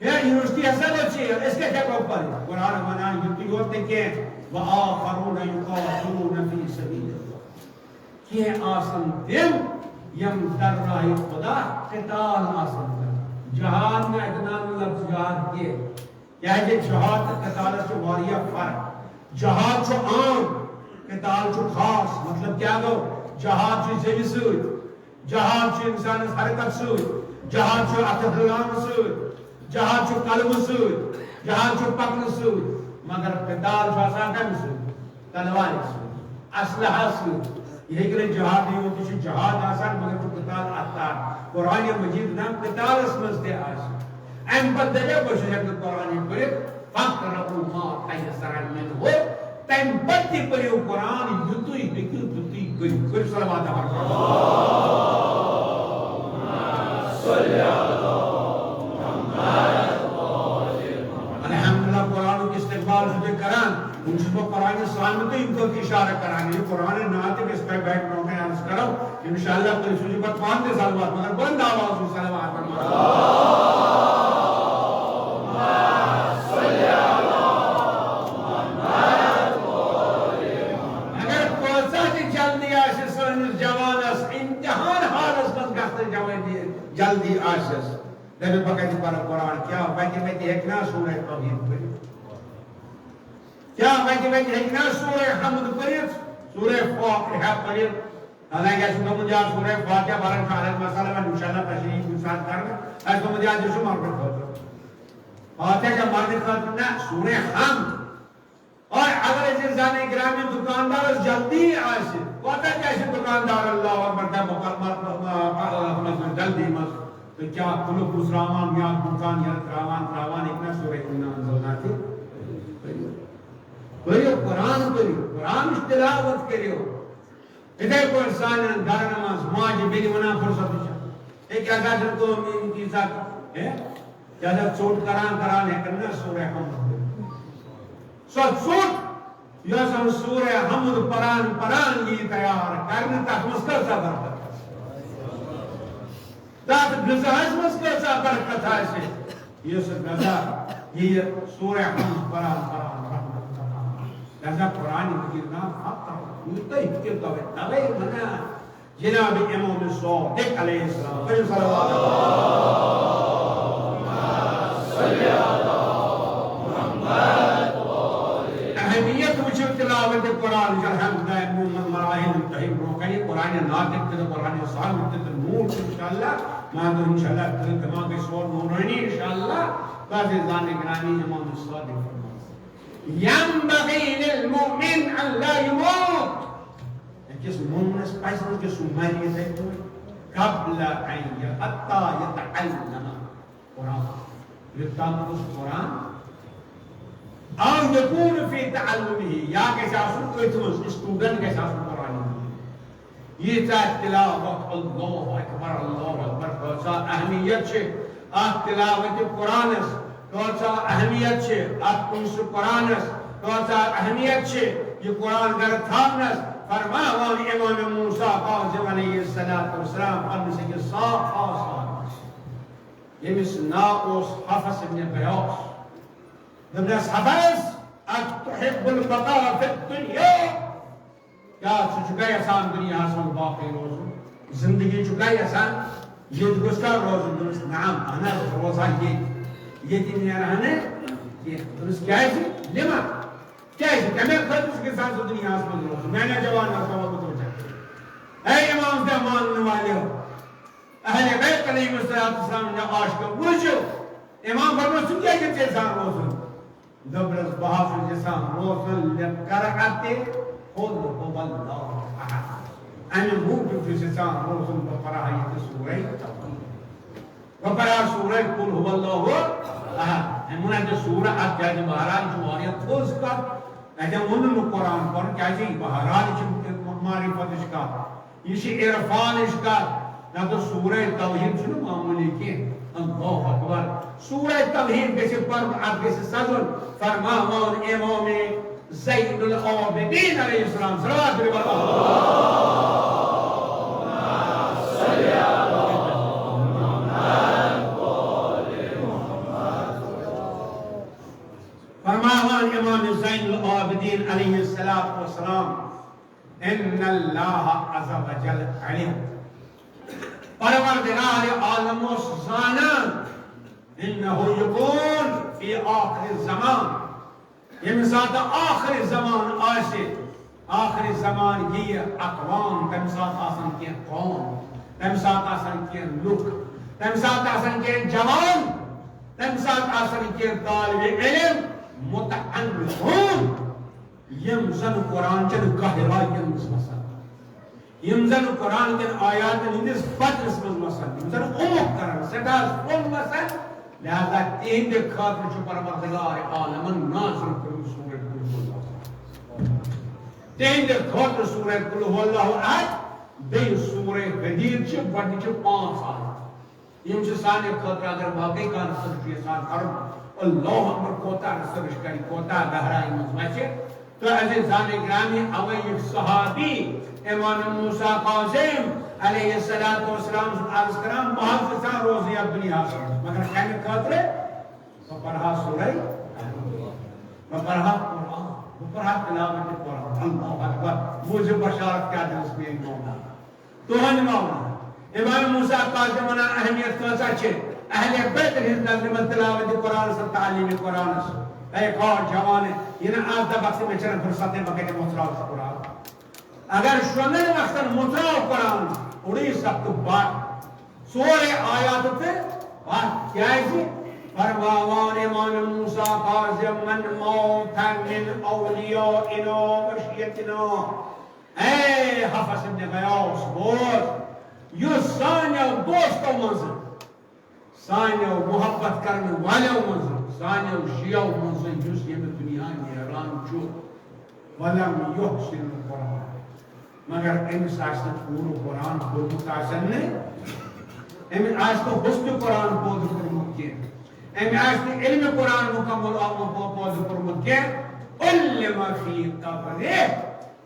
ہے، یونیورسٹی ہسا گوٚو ژیر، أسۍ کتہِ ہٮ۪کو پٔرِتھ؟ قرآن ونان یُتُے یوت نہٕ کینٛہہ، وآخرون یقاتلون فی سبیل اللہ۔ کینٛہہ آسن تِم یِم در راہِ خدا قتال آسن کران۔ جہاد نہٕ، اتہِ ناو نہٕ لفظ جہاد کینٛہہ۔ کیازِ جہاد تہٕ قتالس چھِ واریاہ فرق۔ جہاد چھُ عام، قتال چھُ خاص۔ مطلب کیٛاہ گوٚو؟ جہاد چھُ زیوِ سۭتۍ، جہاد چھُ انسانس حرکت سۭتۍ، جہاد چھُ اتھٕ ہُراونہٕ سۭتۍ، جہاد چھُ قلمہٕ سۭتۍ، جہاد چھُ پکنہٕ سۭتۍ، مگر قتال چھُ آسان کمہِ سۭتۍ؟ تلوارِ سۭتۍ، اسلحہ سۭتۍ۔ یہِ ہیٚکہِ نہٕ جہادٕے یوت، یہِ چھُ جہاد آسان، مگر چھُ قتال اتھ تام۔ قرآن مجید نام قتالس منٛز تہِ آسہِ۔ امہِ پتہٕ دپیا، بہٕ چھُس ہٮ۪کہٕ نہٕ قرآنٕے پٔرِتھ، فاقرؤا ما تیسر منہ۔ تمہِ پتہٕ تہِ پٔرِو قرآن، یُتُے ہیٚکِو تیُتُے کٔرِو۔ کٔرِو صلوات۔ الحمدللہ، قرآنُک استقبال چھُ تُہۍ کران۔ وۄنۍ چھُس بہٕ قرآنہِ سامعیٖن تہٕ یِم توتہِ اِشارٕ کران۔ یہِ قرآنِ ناطق أسۍ تۄہہِ بیک گراؤنڈ منٛز عرض کرو، انشاءاللہ تُہۍ سوٗزِو پتہٕ پانہٕ تہِ صلوات، مگر بلند آواز سۭتۍ صلوات پرناوان۔ اگر کۭژاہ تہِ جلدی آسہِ سٲنِس جوانس، امتحان حالس منٛز گژھنٕچ جوٲنی جلدی آسٮ۪س، دپہِ بہٕ کتہِ پرٕ قرآن؟ کیٛاہ وتہِ وتہِ ہیٚکہِ نا سورہ توحید پٔرِتھ؟ کیٛاہ وتہِ وتہِ ہیٚکہِ نا سورہ حمد پٔرِتھ؟ سورہ فاتحہ پٔرِتھ؟ حالانکہ اَسہِ چھُ تھوٚمُت یاد سورہ فاتحہ پران چھُ الگ مسئلہ، وۄنۍ انشاءاللہ تشریح کُنہِ ساتہٕ کرنہٕ۔ اَسہِ چھُ تھوٚمُت یاد یہِ چھُ مرنہٕ خٲطرٕ۔ فاتحہ چھا مرنہٕ خٲطرٕ؟ نہ، سورہ حمد۔ اور اگر أسۍ زانہِ گرامی دُکاندارس جلدی آسہِ، کوتاہ تہِ آسہِ دُکاندار اللہ اکبر دپان، مطلب، آ، آ، آ، جلدی منٛز، تہٕ کیٛاہ کُلُف مُژراوان یا دُکان یلہٕ ترٛاوان، ترٛاوان ہیٚکہِ نا سورہ اِنا انزلنا تہِ پٔرِو؟ پٔرِو قرآن، پٔرِو قرآنٕچ تلاوت کٔرِو۔ یِتھَے پٲٹھۍ سانٮ۪ن گرن منٛز ماجہِ بیٚنہِ وَنان فرصتٕے چھَنہٕ۔ ہے، کیٛاہ سا چھُنہٕ کٲم یِم تیٖژاہ، ہے، کیٛاہ سا ژوٚٹ کران کران ہٮ۪کن نہ سورہ حمد پٔرِتھ۔ سۄ ژوٚٹ، یۄس زن سورہ حمد پران پران یی تیار کرنہٕ، تتھ منٛز کۭژاہ برکت آسہِ۔ تتھ غذاہس منٛز کۭژاہ برکت آسہِ۔ یُس غذا یہِ سورہ حمد پران پران رحمت کران۔ لہذا قرآن مجید نام حق کرو۔ یوٗتاہ ہیٚکِو توے، توے ونان جناب امام صادق علیہ السلام۔ پٔرِو صلوات۔ اہمیت وٕچھِو تلاوت قرآن، الحمدللہ، مراحل تۄہہِ برونٛہہ کنہِ قرآن ناطق تہِ تہٕ قرآن صامت تہِ تہٕ نوٗر چھُ انشاءاللہ۔ مگر انشاءاللہ تہٕ دماغ گژھِ سون نورانی انشاءاللہ۔ بس زانہِ گرامی امام صادق فرماوان، ينبغي للمؤمن أن لا يموت۔ أکِس مومنس پزِ نہٕ کہِ سُہ مرِ یِتھے پٲٹھۍ۔ قبل أن ي-، حتى يتعلم القرآن۔ یوٚت تام نہٕ سُہ قرآن، أو يكون في تعلمه، یا گژھِ آسُن أتھۍ منٛز، student گژھِ آسُن قرآن مجید۔ ییٖژاہ تلاوت، اللہ اکبر، اللہ اکبر، کۭژاہ اہمیت چھِ اتھ تلاوت قرآنس، کۭژاہ اہمیت چھِ اتھ کُنسہٕ قرآنس، کۭژاہ اہمیت چھِ یہِ قرآن گرٕ تھاونس۔ فرماوان امام موسیٰ کاظم علیہ الصلوۃ والسلام پننِس أکِس صاف خاص آدمس، ییٚمِس ناو اوس حفص ابن غیاث۔ دوٚپنس، حفص، أتحب البقاء في الدنيا؟ کیٛاہ ژٕ چھُکھا یژھان دُنیاہَس منٛز باقٕے روزُن؟ زندگی چھُکھا یژھان؟ ییٚتہِ گوٚژھ کھا روزُن؟ دوٚپُس، نعم، اہن حظ، بہٕ روزٕ ہا ییٚتہِ۔ ییٚتہِ نیرٕ ہا نہٕ کینٛہہ۔ دوٚپُس، کیٛازِ؟ لِمَ؟ کیٛازِ؟ کَمہِ خٲطرٕ چھُکھ یژھان ژٕ دُنیاہَس منٛز روزُن؟ میٛانیو جوانو، تھاوو بہٕ تُہُنٛد چکر۔ اے امام تہِ ماننہٕ والیو، اہلِ بیت علیہم الصلوۃ والسلام ہٕنٛدیو عاشقو، بوٗزِو، امام فرموو، ژٕ کیٛازِ چھُکھ یژھان روزُن؟ دوٚپنس، بہٕ حظ چھُس یژھان روزُن لِقَرْأَتِ قُلْ هُوَ اللَّهُ أَحَدَ۔ اَمہِ موٗجوٗب چھُس یژھان روزُن، بہٕ پَرٕ ہا ییٚتہِ سورہ توحید۔ بہٕ پَرٕ ہا سورہ قُلْ هُوَ اللَّهُ أَحَدَ۔ أمۍ ووٚن اَتہِ سورہ اَکھ، کیٛازِ بہرحال چھُ واریاہ تھٔز کَتھ۔ اَتٮ۪ن ووٚن نہٕ قرآن پَرُن، کیٛازِ یہِ بہرحال چھِ معرفتٕچ کَتھ۔ یہِ چھِ عرفانٕچ کَتھ۔ نَتہٕ سورہ توحید چھُنہٕ معموٗلی کینٛہہ۔ اللہ اکبر۔ سورہ توحید گژھِ پَرُن، اَتھ گژھِ سَزُن۔ فرماوان امام زین العابدین علیہ السلام۔ صلوات برابر۔ امام زین العابدین علیہ الصلوۃ والسلام، ان اللہ عز وجل علم، پروردگار عالم اوس زانان، انہ یکون فی آخر الزمان، ییٚمہِ ساتہٕ آخر زمان آسہِ، آخر زمان ییہِ اقوام، تمہِ ساتہٕ آسن کینٛہہ قوم، تمہِ ساتہٕ آسن کینٛہہ لُکھ، تمہِ ساتہٕ آسن کینٛہہ جوان، تمہِ ساتہٕ آسن کینٛہہ طالب علم، متعلقون، یِم زن قرآن چٮ۪ن گہرایَن منٛز وسن، یِم زن قرآن کٮ۪ن آیاتن ہٕنٛدِس بدنس منٛز وسن، یِم زن عمق کرن، سٮ۪ٹھاہ سرٛوٚن وسن، لہذا تِہنٛدِ خٲطرٕ چھُ پروردگار عالمن نازل کوٚرمُت سورہ قل ہو اللہ۔ تِہنٛدِ خٲطرٕ سورہ قل ہو اللہ احد، بیٚیہِ سورہ حدید چھِ گۄڈنِچہِ پانٛژھ آیت۔ یِم چھِ سانہِ خٲطرٕ، اگر واقعی کانٛہہ research چھُ یژھان کرُن، اللہ اکبر، کوتاہ research کرِ، کوتاہ گہرائی منٛز وَسہِ۔ تہٕ عزیزان گرامی، اوے یہِ صحابی امام موسیٰ کاظم علیہ الصلوۃ والسلام سُنٛد عرض کران، بہٕ حظ یژھان روزُن یتھ دُنیاہس منٛز، مگر کمہِ خٲطرٕ؟ بہٕ پرہا سورہ، بہٕ پرہا قرآن، بہٕ پرہا تلاوت قرآن۔ اللہ اکبر، بوٗزِو بشارت کیٛاہ دِژ میٛٲنۍ مولا۔ تُہنٛد مولا۔ امام موسیٰ کاظم ونان اہمیت کۭژاہ چھِ اہل بیتن ہٕنٛز نظرِ منٛز تلاوت قرآنس تہٕ تعلیم قرآنس۔ اے کاش جوان، یہِ نہٕ آز دپکھ ژٕ مےٚ چھنہٕ فرصت، بہٕ کتہِ مۄژراو سُہ قرآن۔ اگر شۄنٛگن وقتن مۄژراو قرآن، اوٚڑُے سبقہٕ بڑ، ژورے آیات تہٕ بڑ۔ کیازِ؟ فرماوان امام موسیٰ کاظم، من مات من اولیائنا و شیعتنا۔ اے حفص ابن غیاث، بوز، یُس سانیو دوستو منٛز، سانیو محبت کرن والیو منٛز، سانیو شیعو منٛز، یُس ییٚمہِ دُنیا نیران چھُ، ولم یحسن القرآن، مگر أمِس آسہِ نہٕ پوٗرٕ قرآن پوٚرمُت آسن نہٕ، أمِس آسہِ نہٕ حسن قرآن پٲدٕ کوٚرمُت کینٛہہ، أمۍ آسہِ نہٕ علم قرآن مکمل آمُت پٲدٕ کوٚرمُت کینٛہہ، علم فی قبرہ،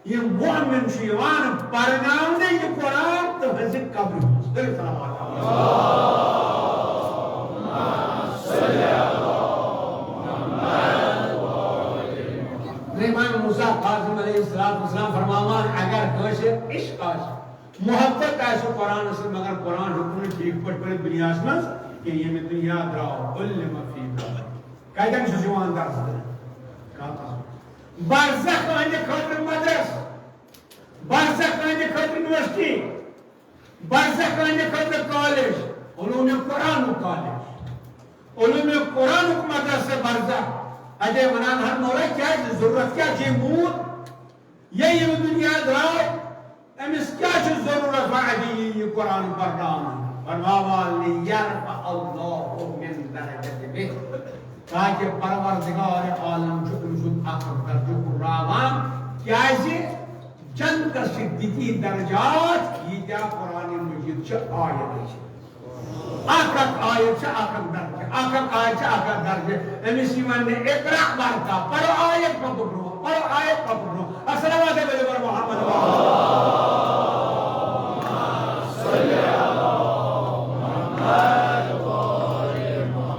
یہِ مؤمن چھُ یِوان پرناونہٕ یہِ قرآن تُہنٛزِ قبرِ منٛز۔ کٔرِو صلوات۔ امام موسیٰ کاظم علیہ الصلوۃ والسلام فرماوان، اگر کٲنٛسہِ عشق آسہِ، محبت آسہِ قرآنس سۭتۍ، مگر قرآن ہیوٚک نہٕ ٹھیٖک پٲٹھۍ پٔرِتھ دُنیاہس منٛز کینٛہہ، ییٚمہِ دُنیا درٛاو، علم فی قبر۔ کتٮ۪ن چھُس یِوان درس دِنہٕ؟ قبرس۔ برزخ أہنٛدِ خٲطرٕ مدرس، برزخ أہنٛدِ خٲطرٕ یونیورسٹی، برزخ أہنٛدِ خٲطرٕ کالج، علوم قرآنُک کالج، علوم قرآنُک مدرسہٕ برزخ۔ اتے ونان ہن مولا، کیٛازِ ضروٗرت کیٛاہ چھِ موٗد؟ ییٚلہِ یہِ دُنیا درٛاو، أمِس کیٛاہ چھُ ضروٗرت وۄنۍ اَتہِ یی یہِ قرآن پرناونہٕ؟ فرماوان، لیرفع اللہ من درجتہ، تاکہ پروردگار عالم چھُ أمۍ سُنٛد اکھ درجہٕ ہُراوان۔ کیٛازِ؟ جنتس چھِ تِتی درجات، ییٖتیٛاہ قرآن مجید چھِ آیت چھِ۔ اکھ اکھ آیت چھِ اکھ اکھ درجہٕ، اکھ اکھ آیت چھِ اکھ اکھ درجہٕ۔ أمِس یِوان نہٕ اقرا ورقا، پرو آیت پتہٕ برونٛہہ، پرو آیت پتہٕ برونٛہہ۔ السلام علیکم محمد۔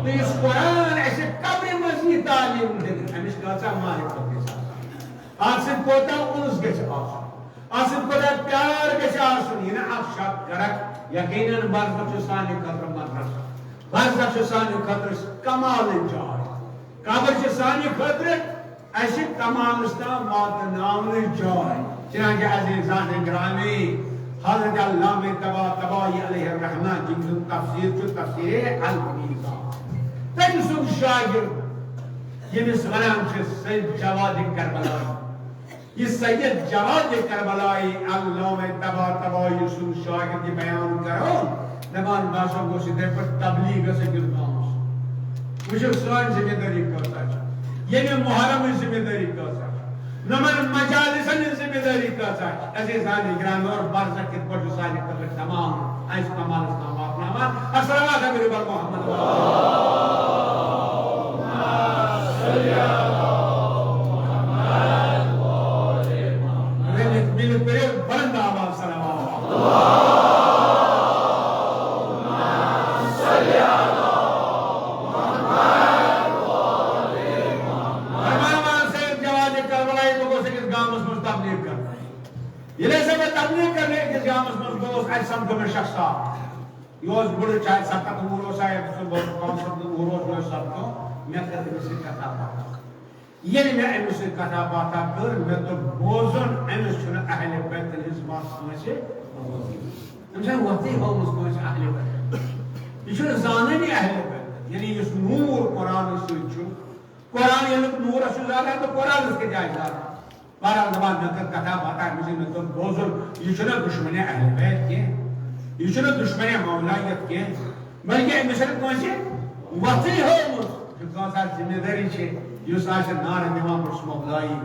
تہٕ یُس قرآن اَسہِ قبرِ منٛز یی تعلیٖم دِنہٕ، أمِس کۭژاہ معرفت گژھِ آسٕنۍ۔ اتھ سۭتۍ کوتاہ انس گژھِ آسُن، اتھ سۭتۍ کوتاہ پیار گژھِ آسُن، یہِ نہٕ اکھ شک کرکھ۔ یقیناً برزخ چھُ سانہِ خٲطرٕ مدرسہٕ، برزخ چھُ سانہِ خٲطرٕ کمالٕچ جاے، قبر چھِ سانہِ خٲطرٕ اَسہِ کمالس تام واتناونٕچ جاے۔ چنانچہ عزیزان گرامی، حضرت علامہ طباطبائی علیہ الرحمہ، یِم سُنٛد تفسیر چھُ تفسیر المیزان، تٔمۍ سُنٛد شاگرد، ییٚمِس ونان چھِ سید جواد کربلائی، یہِ سید جواد کربلائی، علامہ طباطبائی سُنٛد شاگرد، یہِ بیان کران، دپان، بہٕ ہسا گوٚژھ یِتھے پٲٹھۍ تبلیغس أکِس گامس۔ وٕچھِو، سٲنۍ ذمہ دٲری کۭژاہ چھِ، ییٚمہِ محرمٕچ ذمہ دٲری کۭژاہ چھِ، نۄمن مجالسن ہٕنٛز ذمہ دٲری کۭژاہ چھِ۔ عزیزان گرامی، اور برزخ کِتھ پٲٹھۍ چھُ سانہِ خٲطرٕ تمام اَسہِ کمالس تام واتناوان۔ السلام علیکم محمد۔ رٔلِتھ مِلِتھ کٔرِو بلند آواز سلام۔ کرنے کرنے أکِس گامَس منٛز گوٚوُس، اَتہِ سَمکھیو مےٚ شخصا۔ یہِ اوس بُڈٕ، چاہے ستتھ وُہُر اوس، چاہے پانٛژھ ستتھ وُہُر اوس، یہِ اوس سَمکھیو، مےٚ کٔر أمِس سۭتۍ کَتھا باتھا۔ ییٚلہِ مےٚ أمِس سۭتۍ کَتھا باتھا کٔر، مےٚ دوٚپ، بوزُن، أمِس چھُنہٕ اہلِ بیتَن ہٕنٛز وَتھ کٲنٛسہِ، أمِس چھَنہٕ وَتھٕے ہٲومٕژ کٲنٛسہِ اہلِ بیتَن۔ یہِ چھُنہٕ زانٲنی اہلِ بیتَن، یعنی یُس نوٗر قرآنَس سۭتۍ چھُ، قرآن ییٚمیُک نوٗرَس چھُ زالان تہٕ قرآنَس کیٛاہ آسہِ زالان؟ بہرحال دَپان، مےٚ کٔر کَتھا باتھا أمِس سۭتۍ، مےٚ دوٚپ، بوزُن، یہِ چھُنہٕ دُشمنِ اہلِ بیت کینٛہہ، یہِ چھُنہٕ دُشمنِ مولایت کینٛہہ، بلکہِ أمِس چھَنہٕ کٲنٛسہِ وَتھٕے ہٲومٕژ۔ یہِ کۭژاہ ذمہٕ دٲری چھِ، یُس آسہِ نعرٕ دِوان، بہٕ چھُس مولایی،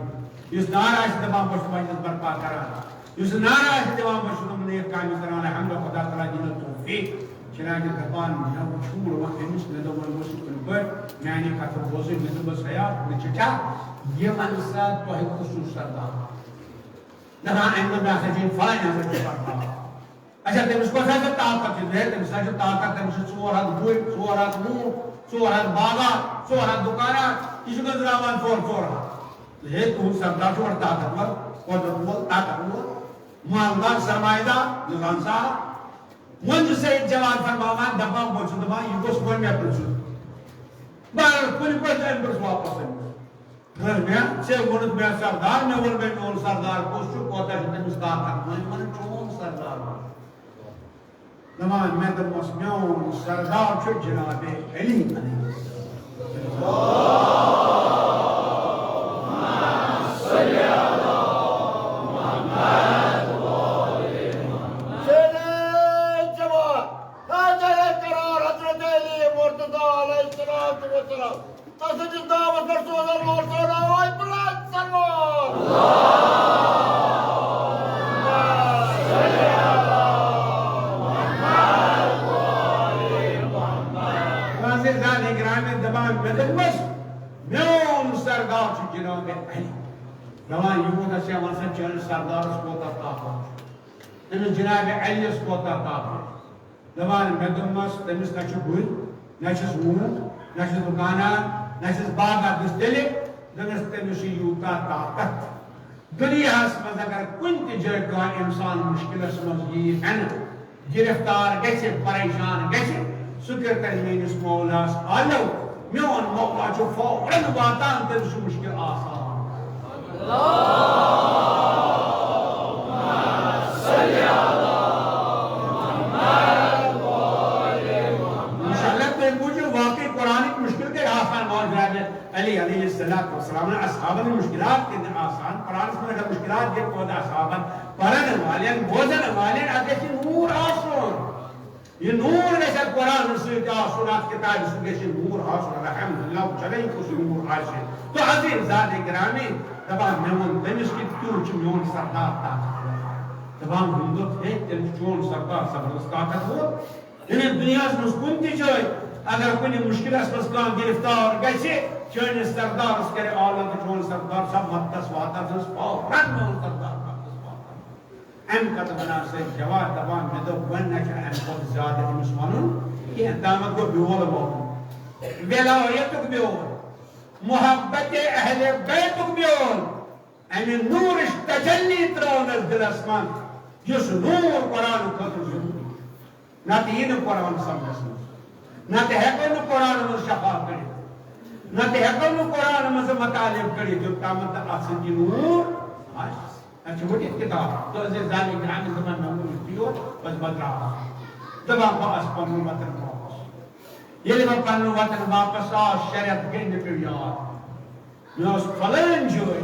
یُس نعرٕ آسہِ دِوان، بہٕ چھُس مجلس برپا کران، یُس نعرٕ آسہِ دِوان، بہٕ چھُس یِمن نیک کامہِ کران، الحمد خدا تعالیٰ دِنہٕ توفیق۔ چنانچہ دپان، مےٚ چھوٗڑ وۄنۍ أمِس، مےٚ دوٚپ، وۄنۍ گوٚژھ یہِ کُنہِ پٲٹھۍ میانہِ کتھٕ بوزٕنۍ۔ مےٚ دوٚپمس، ہے چچا، یہِ ونہٕ سا تۄہہِ کُس ہیوٗ سردار؟ دپان، أمۍ دوٚپ، مےٚ ہسا چھُ یہِ فلٲنۍ ہسا چھُ سردار۔ اچھا، تٔمِس کۄس ہسا طاقت چھِ؟ ہے، تٔمِس ہسا چھُ طاقت، تٔمِس چھِ ژور ہتھ گُرۍ، ژور ہتھ ووٗنٛٹۍ، ژور ہتھ باغات، ژور ہتھ دُکانات، یہِ چھُ گٔنٛزراوان ژور ژور ہتھ۔ ہے، تُہُنٛد سردار چھُ بڑٕ طاقتور، قۄدرت وول، طاقت وول، مالدار، سرمایہ دار، نظام صاحب۔ وۄنۍ چھُ سید جواد فرماوان، دپان، بہٕ چھُس دپان، یہِ گوٚژھ وۄنۍ مےٚ پرٛژھُن۔ بہرحال، کُنہِ پٲٹھۍ أمۍ پرٛژھ واپس أمِس۔ دوٚپمَس، مےٚ، ژےٚ ووٚنُتھ مےٚ سردار، مےٚ ووٚن مےٚ میون سردار کُس چھُ، کوتاہ چھُ تٔمِس طاقت؟ وۄنۍ وَن چون سردار وَن۔ دَپان، مےٚ دوٚپمَس، میون سردار چھُ جناب علی علیہ السلام۔ شیرے جوان، حیدر قرار حضرت علی مرتضی علیہ الصلوۃ والسلام۔ تس أکِس ناوس پٮ۪ٹھ سوزن وول سہرا آے بلند سلوات۔ معزز زادِ گرامی دپان، مےٚ دوٚپمَس، میون سردار چھُ جناب علی۔ دپان، یہِ ووٚن اَسہِ، وَن سا چٲنِس سردارس کوٗتاہ طاقت چھُ؟ أمِس جناب علی یَس کوٗتاہ طاقت چھُ؟ دَپان، مےٚ دوٚپمَس، تٔمِس نہ چھُ گُرۍ، نہ چھِس ووٗنٛٹ، نہ چھِس دُکانات، نہ چھِس باغات۔ دوٚپمَس، تیٚلہِ؟ دوٚپمَس، تٔمِس چھُ یوٗتاہ طاقت۔ دُنیاہَس منٛز اگر کُنہِ تہِ جایہِ کانٛہہ اِنسان مُشکِلَس منٛز یِیہِ ہٮ۪نہٕ، گِرفتار گژھِ، پریشان گژھِ، سُہ کٔرۍتَن میٛٲنِس مولاہَس آلو۔ میون مولا چھُ فوراً واتان، تٔمِس چھُ مُشکِل آسان۔ انشاءاللہ تُہۍ بوٗزِو واقعی قرآنٕکۍ مُشکِل کیٛاہ آسان، مولانا جناب علی علیہ الصلوۃ والسلام اصحابن مُشکِلات کِتھ آسان، قرآنس منٛز اگر مُشکِلات گٔے پٲدٕ اصحابن، پرن والٮ۪ن، بوزن والٮ۪ن، اتھ گژھِ نوٗر آسُن۔ یہِ نوٗر گژھِ اَتھ قرآنَس سۭتۍ آسُن، اَتھ کِتابہِ سۭتۍ گژھِ یہِ نوٗر آسُن۔ الحمدللہ، وۄنۍ چھَنہ یہِ کُس نوٗر آسہِ؟ تہٕ عزیٖز زادِ گرامی، دَپان، مےٚ ووٚن تٔمِس کہِ تیوٗت چھُ میون سردار طاقتور۔ دَپان، ہُمۍ دوٚپ، ہے، تیٚلہِ چھُ چون سردار زبردست طاقتور۔ یعنی دُنیاہَس منٛز کُنہِ تہِ جایہِ اگر کُنہِ مُشکِلَس منٛز کانٛہہ گِرفتار گژھِ، چٲنِس سردارَس کَرِ آلو تہٕ چون سردار سا مدتَس واتان، دَپس، فوراً میون سردار مدتَس واتان۔ امہِ پتہٕ ونان سید جواد، دپان، مےٚ دوٚپ، وۄنۍ نہ چھُ امہِ کھۄتہٕ زیادٕ أمِس ونُن کینٛہہ، تامتھ گوٚو بیول ووُن۔ ولایتُک بیول، محبت اہل بیتُک بیول، امہِ نوٗرٕچ تجلی ترٲونس دِلس منٛز، یُس نوٗر قرآن خٲطرٕ ضروٗری۔ نتہٕ یی نہٕ قرآن سمجھس منٛز، نتہٕ ہٮ۪کو نہٕ قرآن منٛز شفا کٔڑِتھ، نتہٕ ہٮ۪کو نہٕ قرآن منٛز مطالب کٔڑِتھ، یوٚت تامتھ نہٕ اتھ سۭتۍ یہِ نوٗر آسہِ۔ اَسہِ چھِ ؤٹِتھ کِتاب۔ تہٕ عزیز زانہِ گرٛامہِ دَپان، مےٚ ووٚن یُتھُے یوت، بس بہٕ درٛاس۔ دَپان، بہٕ آس پَنُن وطن واپس۔ ییٚلہِ بہٕ پَنُن وطن واپس آس، شریعت گٔے مےٚ پیوٚو یاد۔ مےٚ اوس فلٲنۍ جٲے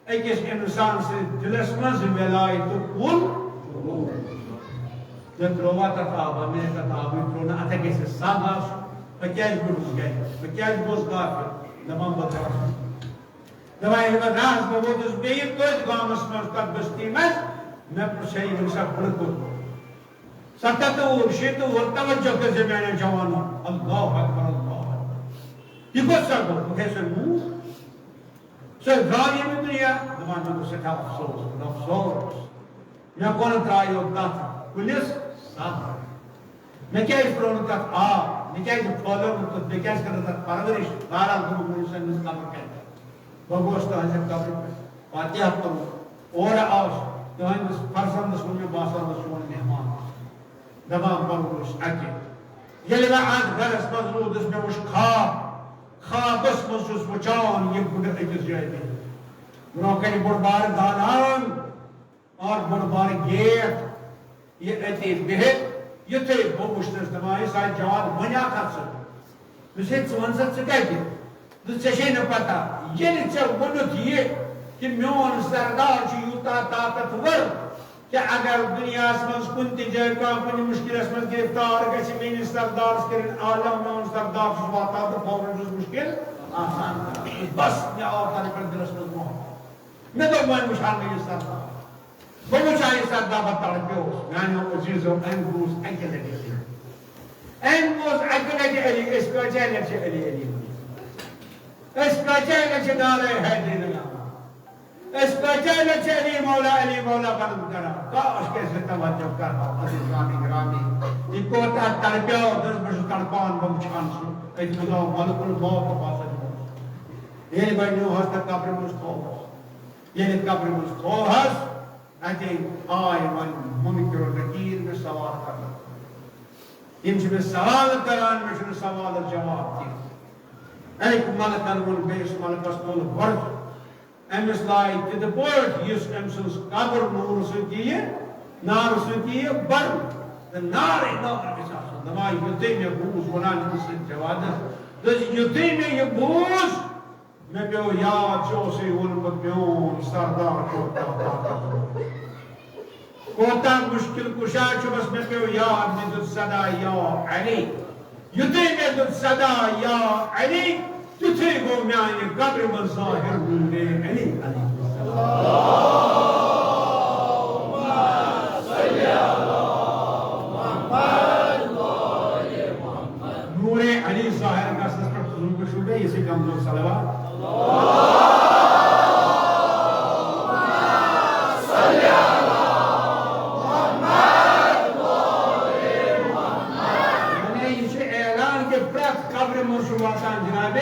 أکِس اِنسان سٕنٛدِس دِلس منٛز ولایتُک کُل۔ مےٚ ترٛووا تَتھ آبا، مےٚ تَتھ آبٕے ترٛوو نہٕ، اَتھ گژھِ سَگ آسُن۔ بہٕ کیٛازِ بیوٗٹھُس گرِ؟ بہٕ کیٛازِ گوٚوُس غافل؟ دَپان، بہٕ درٛاس۔ دَپان، ییٚلہِ بہٕ درٛاس، بہٕ ووتُس بیٚیہِ تٔتھۍ گامَس منٛز، تَتھ بستی منٛز۔ مےٚ پرٛژھ، ہے، یِمَن چھا بُڈٕ کوٚرمُت؟ ستتھ وُہُر، شیٖتھ وُہُر، توجہ کٔرۍزیو میٛانیو جوانو۔ اللہ اکبر، اللہ اکبر۔ یہِ کوٚت سا گوٚو؟ بہٕ کیٛاہ سا نوٗر؟ سُہ درٛاو ییٚمہِ دُنیا۔ دَپان، مےٚ گوٚو سٮ۪ٹھاہ افسوس، افسوس۔ مےٚ کوٚر ترٛایو تَتھ کُلِس صبر۔ مےٚ کیٛازِ ترٛوو نہٕ تَتھ آب؟ مےٚ کیٛازِ پھٲلیو نہٕ تَتھ؟ مےٚ کیٛازِ کٔر نہٕ تَتھ پرورش؟ بہرحال گوٚو مےٚ مٲلِس أمِس قبر کَتہِ؟ بہٕ گوس تُہٕنٛزِ قبرِ پٮ۪ٹھ، فاتحہ پوٚرمُت، اورٕ آوُس، تہنٛدِس فرزندس ووٚن مےٚ، بہٕ ہسا گوٚژھ چون مہمان۔ دپان، بہٕ روٗدُس اَتہِ۔ ییٚلہِ بہٕ اَتھ گرس منٛز روٗدُس، مےٚ وُچھ خواب۔ خوابس منٛز چھُس وُچھان، یہِ بُڈٕ أکِس جایہِ بِہِتھ۔ برونٛہہ کنہِ بوٚڑ بارٕ دالان اور بوٚڑ بارٕ گیٹ۔ یہِ أتی بِہِتھ، یُتھُے بہٕ وُچھنس، دپان، ہے سا جوان، وۄنۍ اکھ ہتھ ژٕ۔ دوٚپُس، ہے، ژٕ وَن سا، ژٕ کَتہِ؟ دوٚپُس، ژےٚ چھے نہٕ پَتہ، ییٚلہِ ژےٚ ووٚنُتھ یہِ کہِ میون سردار چھُ یوٗتاہ طاقتور کہِ اگر دُنیاہَس منٛز کُنہِ تہِ جایہِ کانٛہہ کُنہِ مُشکِلَس منٛز گِرفتار گژھِ، میٲنِس سردارَس کٔرِن آلو، میون سردار چھُس واتان تہٕ فوراً چھُس مُشکِل آسان کران۔ بَس، مےٚ آو تَنہٕ پٮ۪ٹھ دِلَس منٛز موہ۔ مےٚ دوٚپ، وۄنۍ وٕچھِ ہا مےٚ یہِ سردار۔ بہٕ وٕچھِ ہا یہِ سردار، بہٕ تڑپیوس۔ میانیو عزیزو، أمۍ بوٗز اَکہِ لٹہِ علی۔ أمۍ بوٗز اَکہِ لٹہِ علی، أسۍ کۭژاہ لٹہِ چھِ علی علی وَنان؟ أسۍ کۭژاہ لٹہِ چھِ نعرہ حیدری لگاوان؟ أسۍ کۭژاہ لٹہِ چھِ علی مولا، علی مولا بلند کران؟ کاش کہِ أسۍ توجہ کرہاو، عزیزان گرامی۔ یہِ کوتاہ تڑپیو، دوٚپُس، بہٕ چھُس تڑپان، بہٕ وٕچھان سُہ۔ أتھۍ منٛز آو ملک الموت تہٕ باسان۔ ییٚلہِ بہٕ نیوٗہَس تہٕ قبرِ منٛز تھووُس، ییٚلہِ قبرِ منٛز تھووہَس، اَتہِ آے وۄنۍ منکر و نکیر مےٚ سوال کرنہٕ۔ یِم چھِ مےٚ سوال کران، مےٚ چھُنہٕ سوالَس جواب کینٛہہ۔ أکۍ ملکن ووٚن بیٚیِس ملکس، ووٚن، گۄڈٕ أمِس لایہِ تِتھٕ پٲٹھۍ، یُس أمۍ سٕنٛز قبر نوٗرٕ سۭتۍ یِیہِ، نارٕ سۭتۍ یِیہِ برنہٕ۔ تہٕ نارٕے نار گژھِ آسُن۔ دَپان، یُتھُے مےٚ بوٗز وَنان أمِس سۭتۍ جوادس، دوٚپُس، یُتھُے مےٚ یہِ بوٗز، مےٚ پیوٚو یاد، ژےٚ اوسُے ووٚنمُت، میون سردار کوٗتاہ طاقتور، کوٗتاہ مُشکِل کُشا چھُ۔ بس مےٚ پیوٚو یاد، مےٚ دیُت صدا، یا علی۔ یُتھُے مےٚ دیُت صدا، یا علی، تیُتھُے گوٚو میانہِ قبرِ منٛز ظٲہِر نوٗرِ علی علیہ السلام۔ نوٗرِ علی ظٲہِر گژھنَس پٮ۪ٹھ تُلُن وٕچھِو بیٚیہِ یِژھٕے کمزور صلوات۔ یعنی یہِ چھُ اعلان کہِ پرٛٮ۪تھ قبرِ منٛز چھُ واتان جناب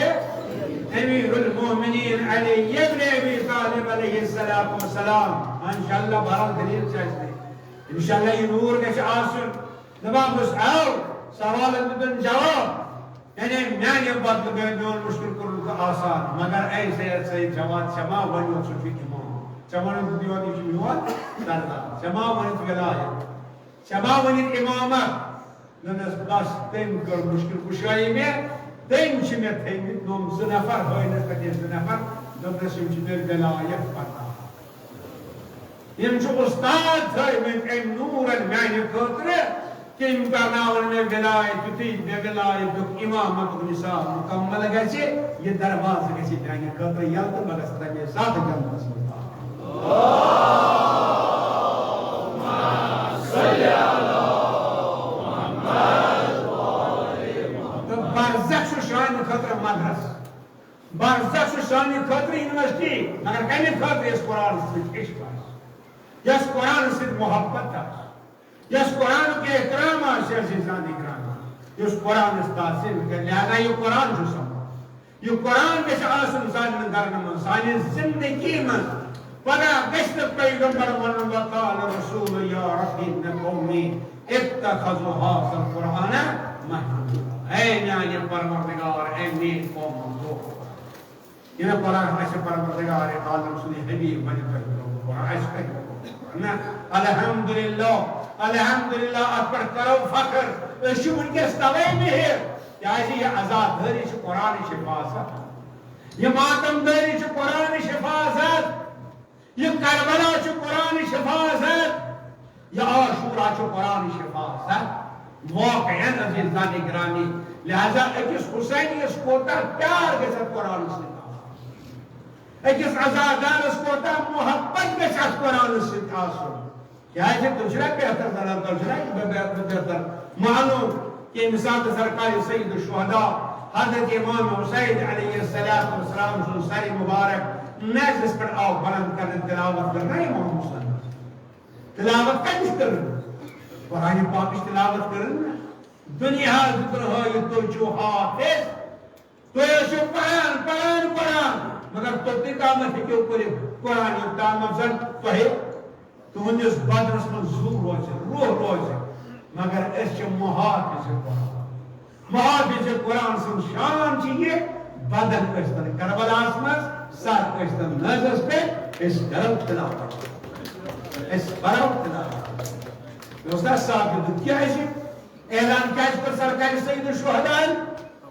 امیر المومنین علی ابن ابی طالب علیہ الصلوۃ والسلام۔ انشاءاللہ بہرحال دلیل چھِ اَسہِ۔ انشاءاللہ یہِ نوٗر گژھِ آسُن۔ دپان بہٕ آو سوالن دیُتن جواب۔ یعنی میانہِ بدلہٕ گٔے میون مُشکِل کوٚرُن تہٕ آسان۔ مگر اے سید سید جواد، ژےٚ ما وَنیوتھ سُہ چھُ اِمام؟ ژےٚ وَنیوتھ یہِ چھُ میون سردار؟ ژےٚ ما وَنیوتھ وِلایت؟ ژےٚ ما وَنیوتھ اِمامت؟ دوٚپنَس، بس، تٔمۍ کٔر مُشکِل کُشٲیی مےٚ۔ تٔمۍ چھِ مےٚ تھٲومٕتۍ نوٚم زٕ نفر، ہٲومٕتۍ پَتہٕ یِم زٕ نفر۔ دوٚپنَس، یِم چھِ مےٚ وِلایت پَتہ۔ یِم چھِ اُستاد تھٲومٕتۍ أمۍ نوٗرن میانہِ خٲطرٕ، تِم کرناون مےٚ وِلایت، یُتھُے مےٚ وِلایتُک اِمامتُک نِصاب مُکمل گژھِ، یہِ دروازٕ گژھِ میانہِ خٲطرٕ یَلہٕ تہٕ بہٕ گژھٕ تَمے ساتہٕ جنتَس منٛز دٲخل۔ تہٕ برزخ چھُ سانہِ خٲطرٕ مدرسہٕ۔ برزخ چھُ سانہِ خٲطرٕ یونیورسٹی، مگر کَمہِ خٲطرٕ؟ یۄس قرآن سۭتۍ عشق آسہِ، یۄس قرآن سۭتۍ محبت آسہِ، یۄس قرآنُک احترام آسہِ، عزیزان اکرام، یُس قرآنس تعظیم کرِ۔ لہذا یہِ قرآن چھُ سمجھان، یہِ قرآن گژھِ آسُن سانٮ۪ن گرن منٛز، سانہِ زندگی منٛز۔ پگاہ گژھِ نہٕ پیغمبر ونُن، وقال رسول یا رب ان قومی اتخذوا هذا القرآن مهجورا۔ اے میانہِ پروردگار، اے میٲنۍ قوم، یہِ نہٕ قرآن آسہِ پروردگار عالم سُنٛد حبیب ونہِ تۄہہِ کوٚرمُت قرآن، اَسہِ کَتہِ کوٚرمُت قرآن؟ نہ، الحمدللہ، الحمدللہ، اَتھ پٮ۪ٹھ کرو فخر۔ أسۍ چھِ وٕنکیٚس تَوَے بِہِتھ، کیٛازِ یہِ عزادٲری چھِ قرآنٕچ حفاظت، یہِ ماتم دٲری چھِ قرآنٕچ حفاظت۔ یہِ کربلا چھُ قرآنٕچ حفاظت، یہِ عاشورہ چھُ قرآنٕچ حفاظت۔ واقعاً عزیزان گرامی، لہذا أکِس حسینیَس کوتاہ پیار گژھِ اَتھ قرآنَس سۭتۍ آسُن، أکِس عزادارَس کوتاہ محبت گژھِ اَتھ قرآنَس سۭتۍ آسُن۔ کیٛازِ تُہۍ چھِو نا بہتر زانان، تُہۍ چھِو نا بہتر، بہتر معلوم کہِ ییٚمہِ ساتہٕ سرکار سید الشہداء حضرت امام حسین علیہ الصلوۃ والسلام سُنٛد سر مبارک نیزس پٮ۪ٹھ آو بلند کرنہٕ، تلاوت کٔر نا امام حسین؟ تلاوت کتِچ کٔر؟ قرآن پاکٕچ تلاوت کٔر نا؟ دُنیا دیُت نہٕ ہٲوِتھ، تُہۍ چھِو حافظ۔ تُہۍ ٲسِو پران، پران، پران، مگر توٚتُے تامَتھ ہیٚکِو پٔرِتھ قرآن، یوٚت تامَتھ زَن تۄہہِ تُہٕنٛدِس بدنس منٛز زُو روزِ، روح روزِ، مگر أسۍ چھِ محافظ قرآن۔ محافظ قرآن سٕنٛز شان چھِ یہِ، بدن ٲسۍتن کربلاہس منٛز، سر ٲسۍتن نٲزس پٮ۪ٹھ، أسۍ کرو تلاوت۔ أسۍ پرو تلاوت۔ مےٚ اوس نہ ثابت، کیٛازِ؟ اعلان کیٛازِ کوٚر سرکار سید الشہداہن؟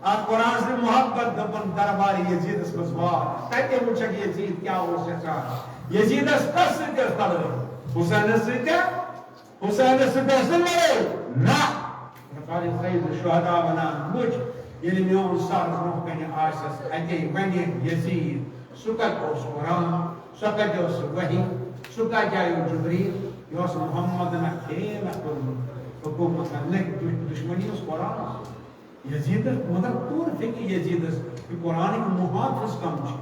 اتھ قرآنس نے محبت، دوٚپُن، دربار یزیدس منٛز وات۔ تتہِ وٕچھکھ یزید کیٛاہ اوس یژھان۔ یزیدس کس سۭتۍ ٲس لڑٲے؟ حسینس سۭتۍ ہا؟ حسینس سۭتۍ ٲس نہٕ لڑٲے۔ نہ۔ سرکار سید الشہداء ونان، وٕچھ، ییٚلہِ میون سر برونٛہہ کنہِ آسٮ۪س، اتے ونہِ یزید، سُہ کتہِ اوس قرآن؟ سۄ کتہِ ٲس وحی؟ سُہ کتہِ آیو جبریل؟ یہِ اوس محمدن اکھ کھیل اکھ کوٚرمُت حکومتن۔ نہ، دُ-، دشمنی اوس قرآنس۔ یزیدس، مگر توٚر فکر یزیدس، کہ قرآنٕکۍ محافظ کم چھِ۔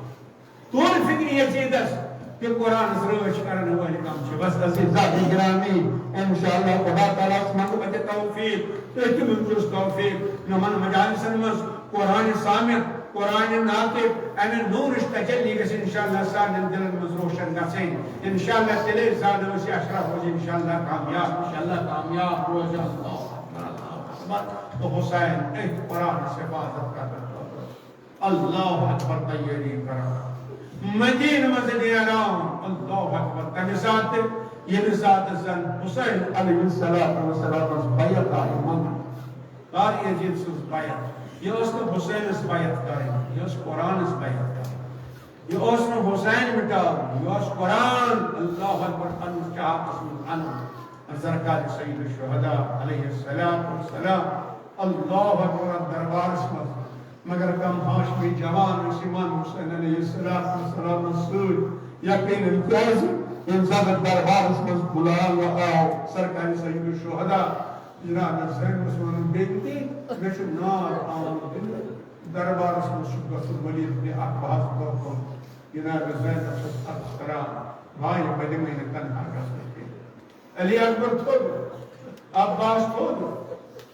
توٚر فکر یزیدس، کہ قرآنس رٲچھ کرن وٲلۍ کم چھِ۔ بس عزیزان گرامی، انشاءاللہ خدا تعالیٰ ہس منٛگہٕ بہٕ تہِ توفیق، تٔتھۍ منٛز چھُس توفیق۔ یِمن مجالسن منٛز قرآن سامع، قرآن ناطق، امہِ نورٕچ تجلی گژھِ انشاءاللہ سانٮ۪ن دلن منٛز روشن گژھٕنۍ۔ انشاءاللہ تیٚلے زانو أسۍ اشرف روزِ انشاءاللہ کامیاب، انشاءاللہ کامیاب روزِ۔ اللہ اکبر، اللہ اکبر۔ تو حسین، أتھۍ قرآنس حفاظت کرنہٕ خٲطرٕ۔ اللہ اکبر، تیٲری کران۔ مدینہ منٛز نیران۔ اللہ اکبر۔ تمہِ ساتہٕ ییٚمہِ ساتہٕ زن حسین علیہ الصلوۃ والسلامس بیعت آیہِ منٛگنہٕ۔ کر یزید سٕنٛز بیعت؟ یہِ ٲس نہٕ حسینس بیعت کرٕنۍ، یہِ ٲس قرآنس بیعت کرٕنۍ۔ یہِ اوس نہٕ حسین مٹاوُن، یہِ اوس قرآن۔ اللہ اکبر، پننِس چاپس منٛز انُن۔ سرکار سید الشہداء علیہ الصلوۃ والسلام۔ اللہ اکبر، دربارس منٛز۔ مگر کم ہاشمی جوان ٲسۍ امام حسین علیہ الصلوۃ والسلامس سۭتۍ۔ یقیناً کیازِ؟ ییٚمہِ ساتہٕ دربارس منٛز بُلاو آو سرکار سید الشہداء جناب زینس ونُن، بیٚنہِ تہِ، مےٚ چھُ نار آمُت دِنہٕ۔ دربارس منٛز چھُ گژھُن، ولید بن عقبہس برونٛہہ کُن۔ جناب زینب چھس عرض کران، بھائی، بہٕ دِمے نہٕ تنہا گژھنہٕ کینٛہہ۔ علی اکبر تھوٚد، عباس تھوٚد،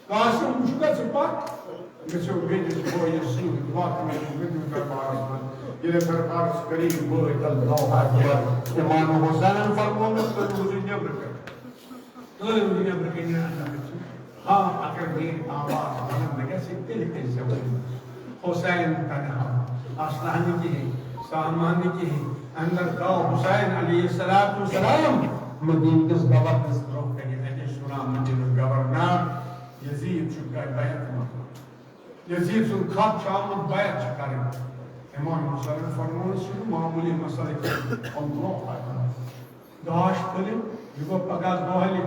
قاسم چھُکھا ژٕ پتھ؟ گٔژھِو بیٚیِس بٲیِس سۭتۍ واتنٲیِو مےٚ دربارس منٛز۔ ییٚلہِ دربارس قریب وٲتۍ، اللہ اکبر، امام حسینن فرموو، تُہۍ روٗزِو نیٚبرٕ کنہِ۔ تُہۍ روٗزِو نیٚبرٕ کنہِ، اندر گٔژھِو۔ ہاں، اگر میٲنۍ آواز بلند گژھِ، تیٚلہِ کٔرۍ زیو۔ حسین تنہا، اسلحہ نہٕ کِہیٖنۍ، سامان نہٕ کِہیٖنۍ۔ اندر درٛاو حسین علیہ الصلوۃ والسلام مدینہ کِس گورنرس برونٛہہ کنہِ۔ اَتہِ ٲسۍ وَنان مدینہ گورنر، یزید چھُ بیعت منٛگان۔ یزید سُنٛد خط چھُ آمُت، بیعت چھِ کرٕنۍ۔ امام حسین فرمووُن، سُہ چھُنہٕ معموٗلی مسئلہٕ کینٛہہ۔ اللہ اکبر۔ گاش تُلِو، یہِ گوٚو پگاہ دۄہلہِ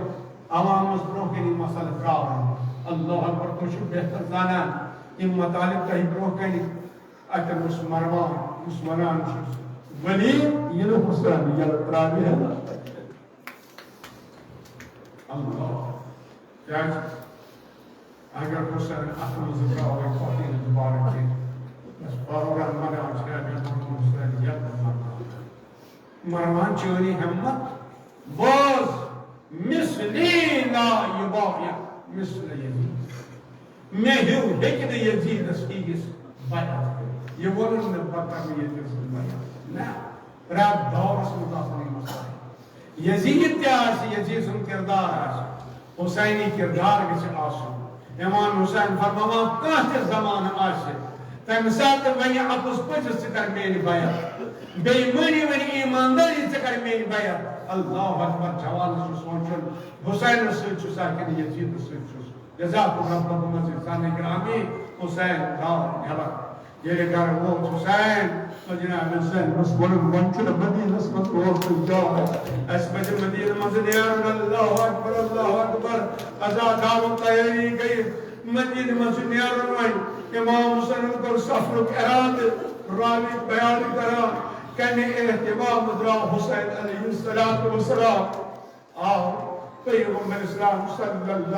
عوامس برونٛہہ کنہِ مسئلہٕ ترٛاوُن۔ اللہ اکبر، تُہۍ چھِو بہتر زانان یِم مطالب تۄہہِ برونٛہہ کنہِ۔ اتٮ۪ن اوس مروان، یُس ونان چھُ، ولی ییٚلہِ حسین ییٚلہِ ترٛاوِ ہے نا۔ اللہ۔ کیٛازِ؟ اگر حسین اتھ منٛز درٛاو، یہِ پتہٕ ییٚلہِ دوبارٕ تہِ، بس فوراً ونان چھِ، اگر حسین ییٚلہِ مروان، مروان چٲنی ہمت، بوز، مثلی لا یبایع مثل یزید۔ مےٚ ہیوٗ ہیٚکہِ نہٕ یزیدس ہِوِس بیعت کٔرِتھ۔ یہِ ووٚنُن مےٚ، بہٕ کرٕ نہٕ یزیدس بیعت۔ نہ، پرٛٮ۪تھ دورس منٛز آسن یِم مسائل۔ یزید تہِ آسہِ، یزید سُنٛد کردار آسہِ، حسینی کردار گژھِ آسُن۔ امام حسین فرماوان، کانٛہہ تہِ زمانہٕ آسہِ، تمہِ ساتہٕ ونہِ اپُز پٔزِس، ژٕ کر میٲنۍ بیعت۔ بے ایمٲنی ونہِ ایمانداری، ژٕ کر میٲنۍ بیعت۔ اللہ اکبر، جوانس چھُ سونٛچُن، حسینس سۭتۍ چھُسا کِنہٕ یزیدس سۭتۍ چھُس؟ جزاکم ربکم عزیزان گرامی۔ حسین درٛاو نٮ۪بر۔ ییٚلہِ گرٕ ووت حسین، تو جناب حسینس ووٚنُن، وۄنۍ چھُنہٕ مدینس منٛز روزنٕچ جاے۔ اسہِ پزِ مدینہٕ منٛز نیرُن۔ اللہ اکبر، اللہ اکبر۔ عزادارو تیٲری گٔیہِ۔ مدینہٕ منٛز چھُ نیرُن وۄنۍ۔ امام حسینن کوٚر سفرُک ارادٕ۔ راوی بیان کران، کمہِ اہتمام درٛاو حسین علیہ الصلوۃ والسلام۔ آو پیغمبر اسلام صلی اللہ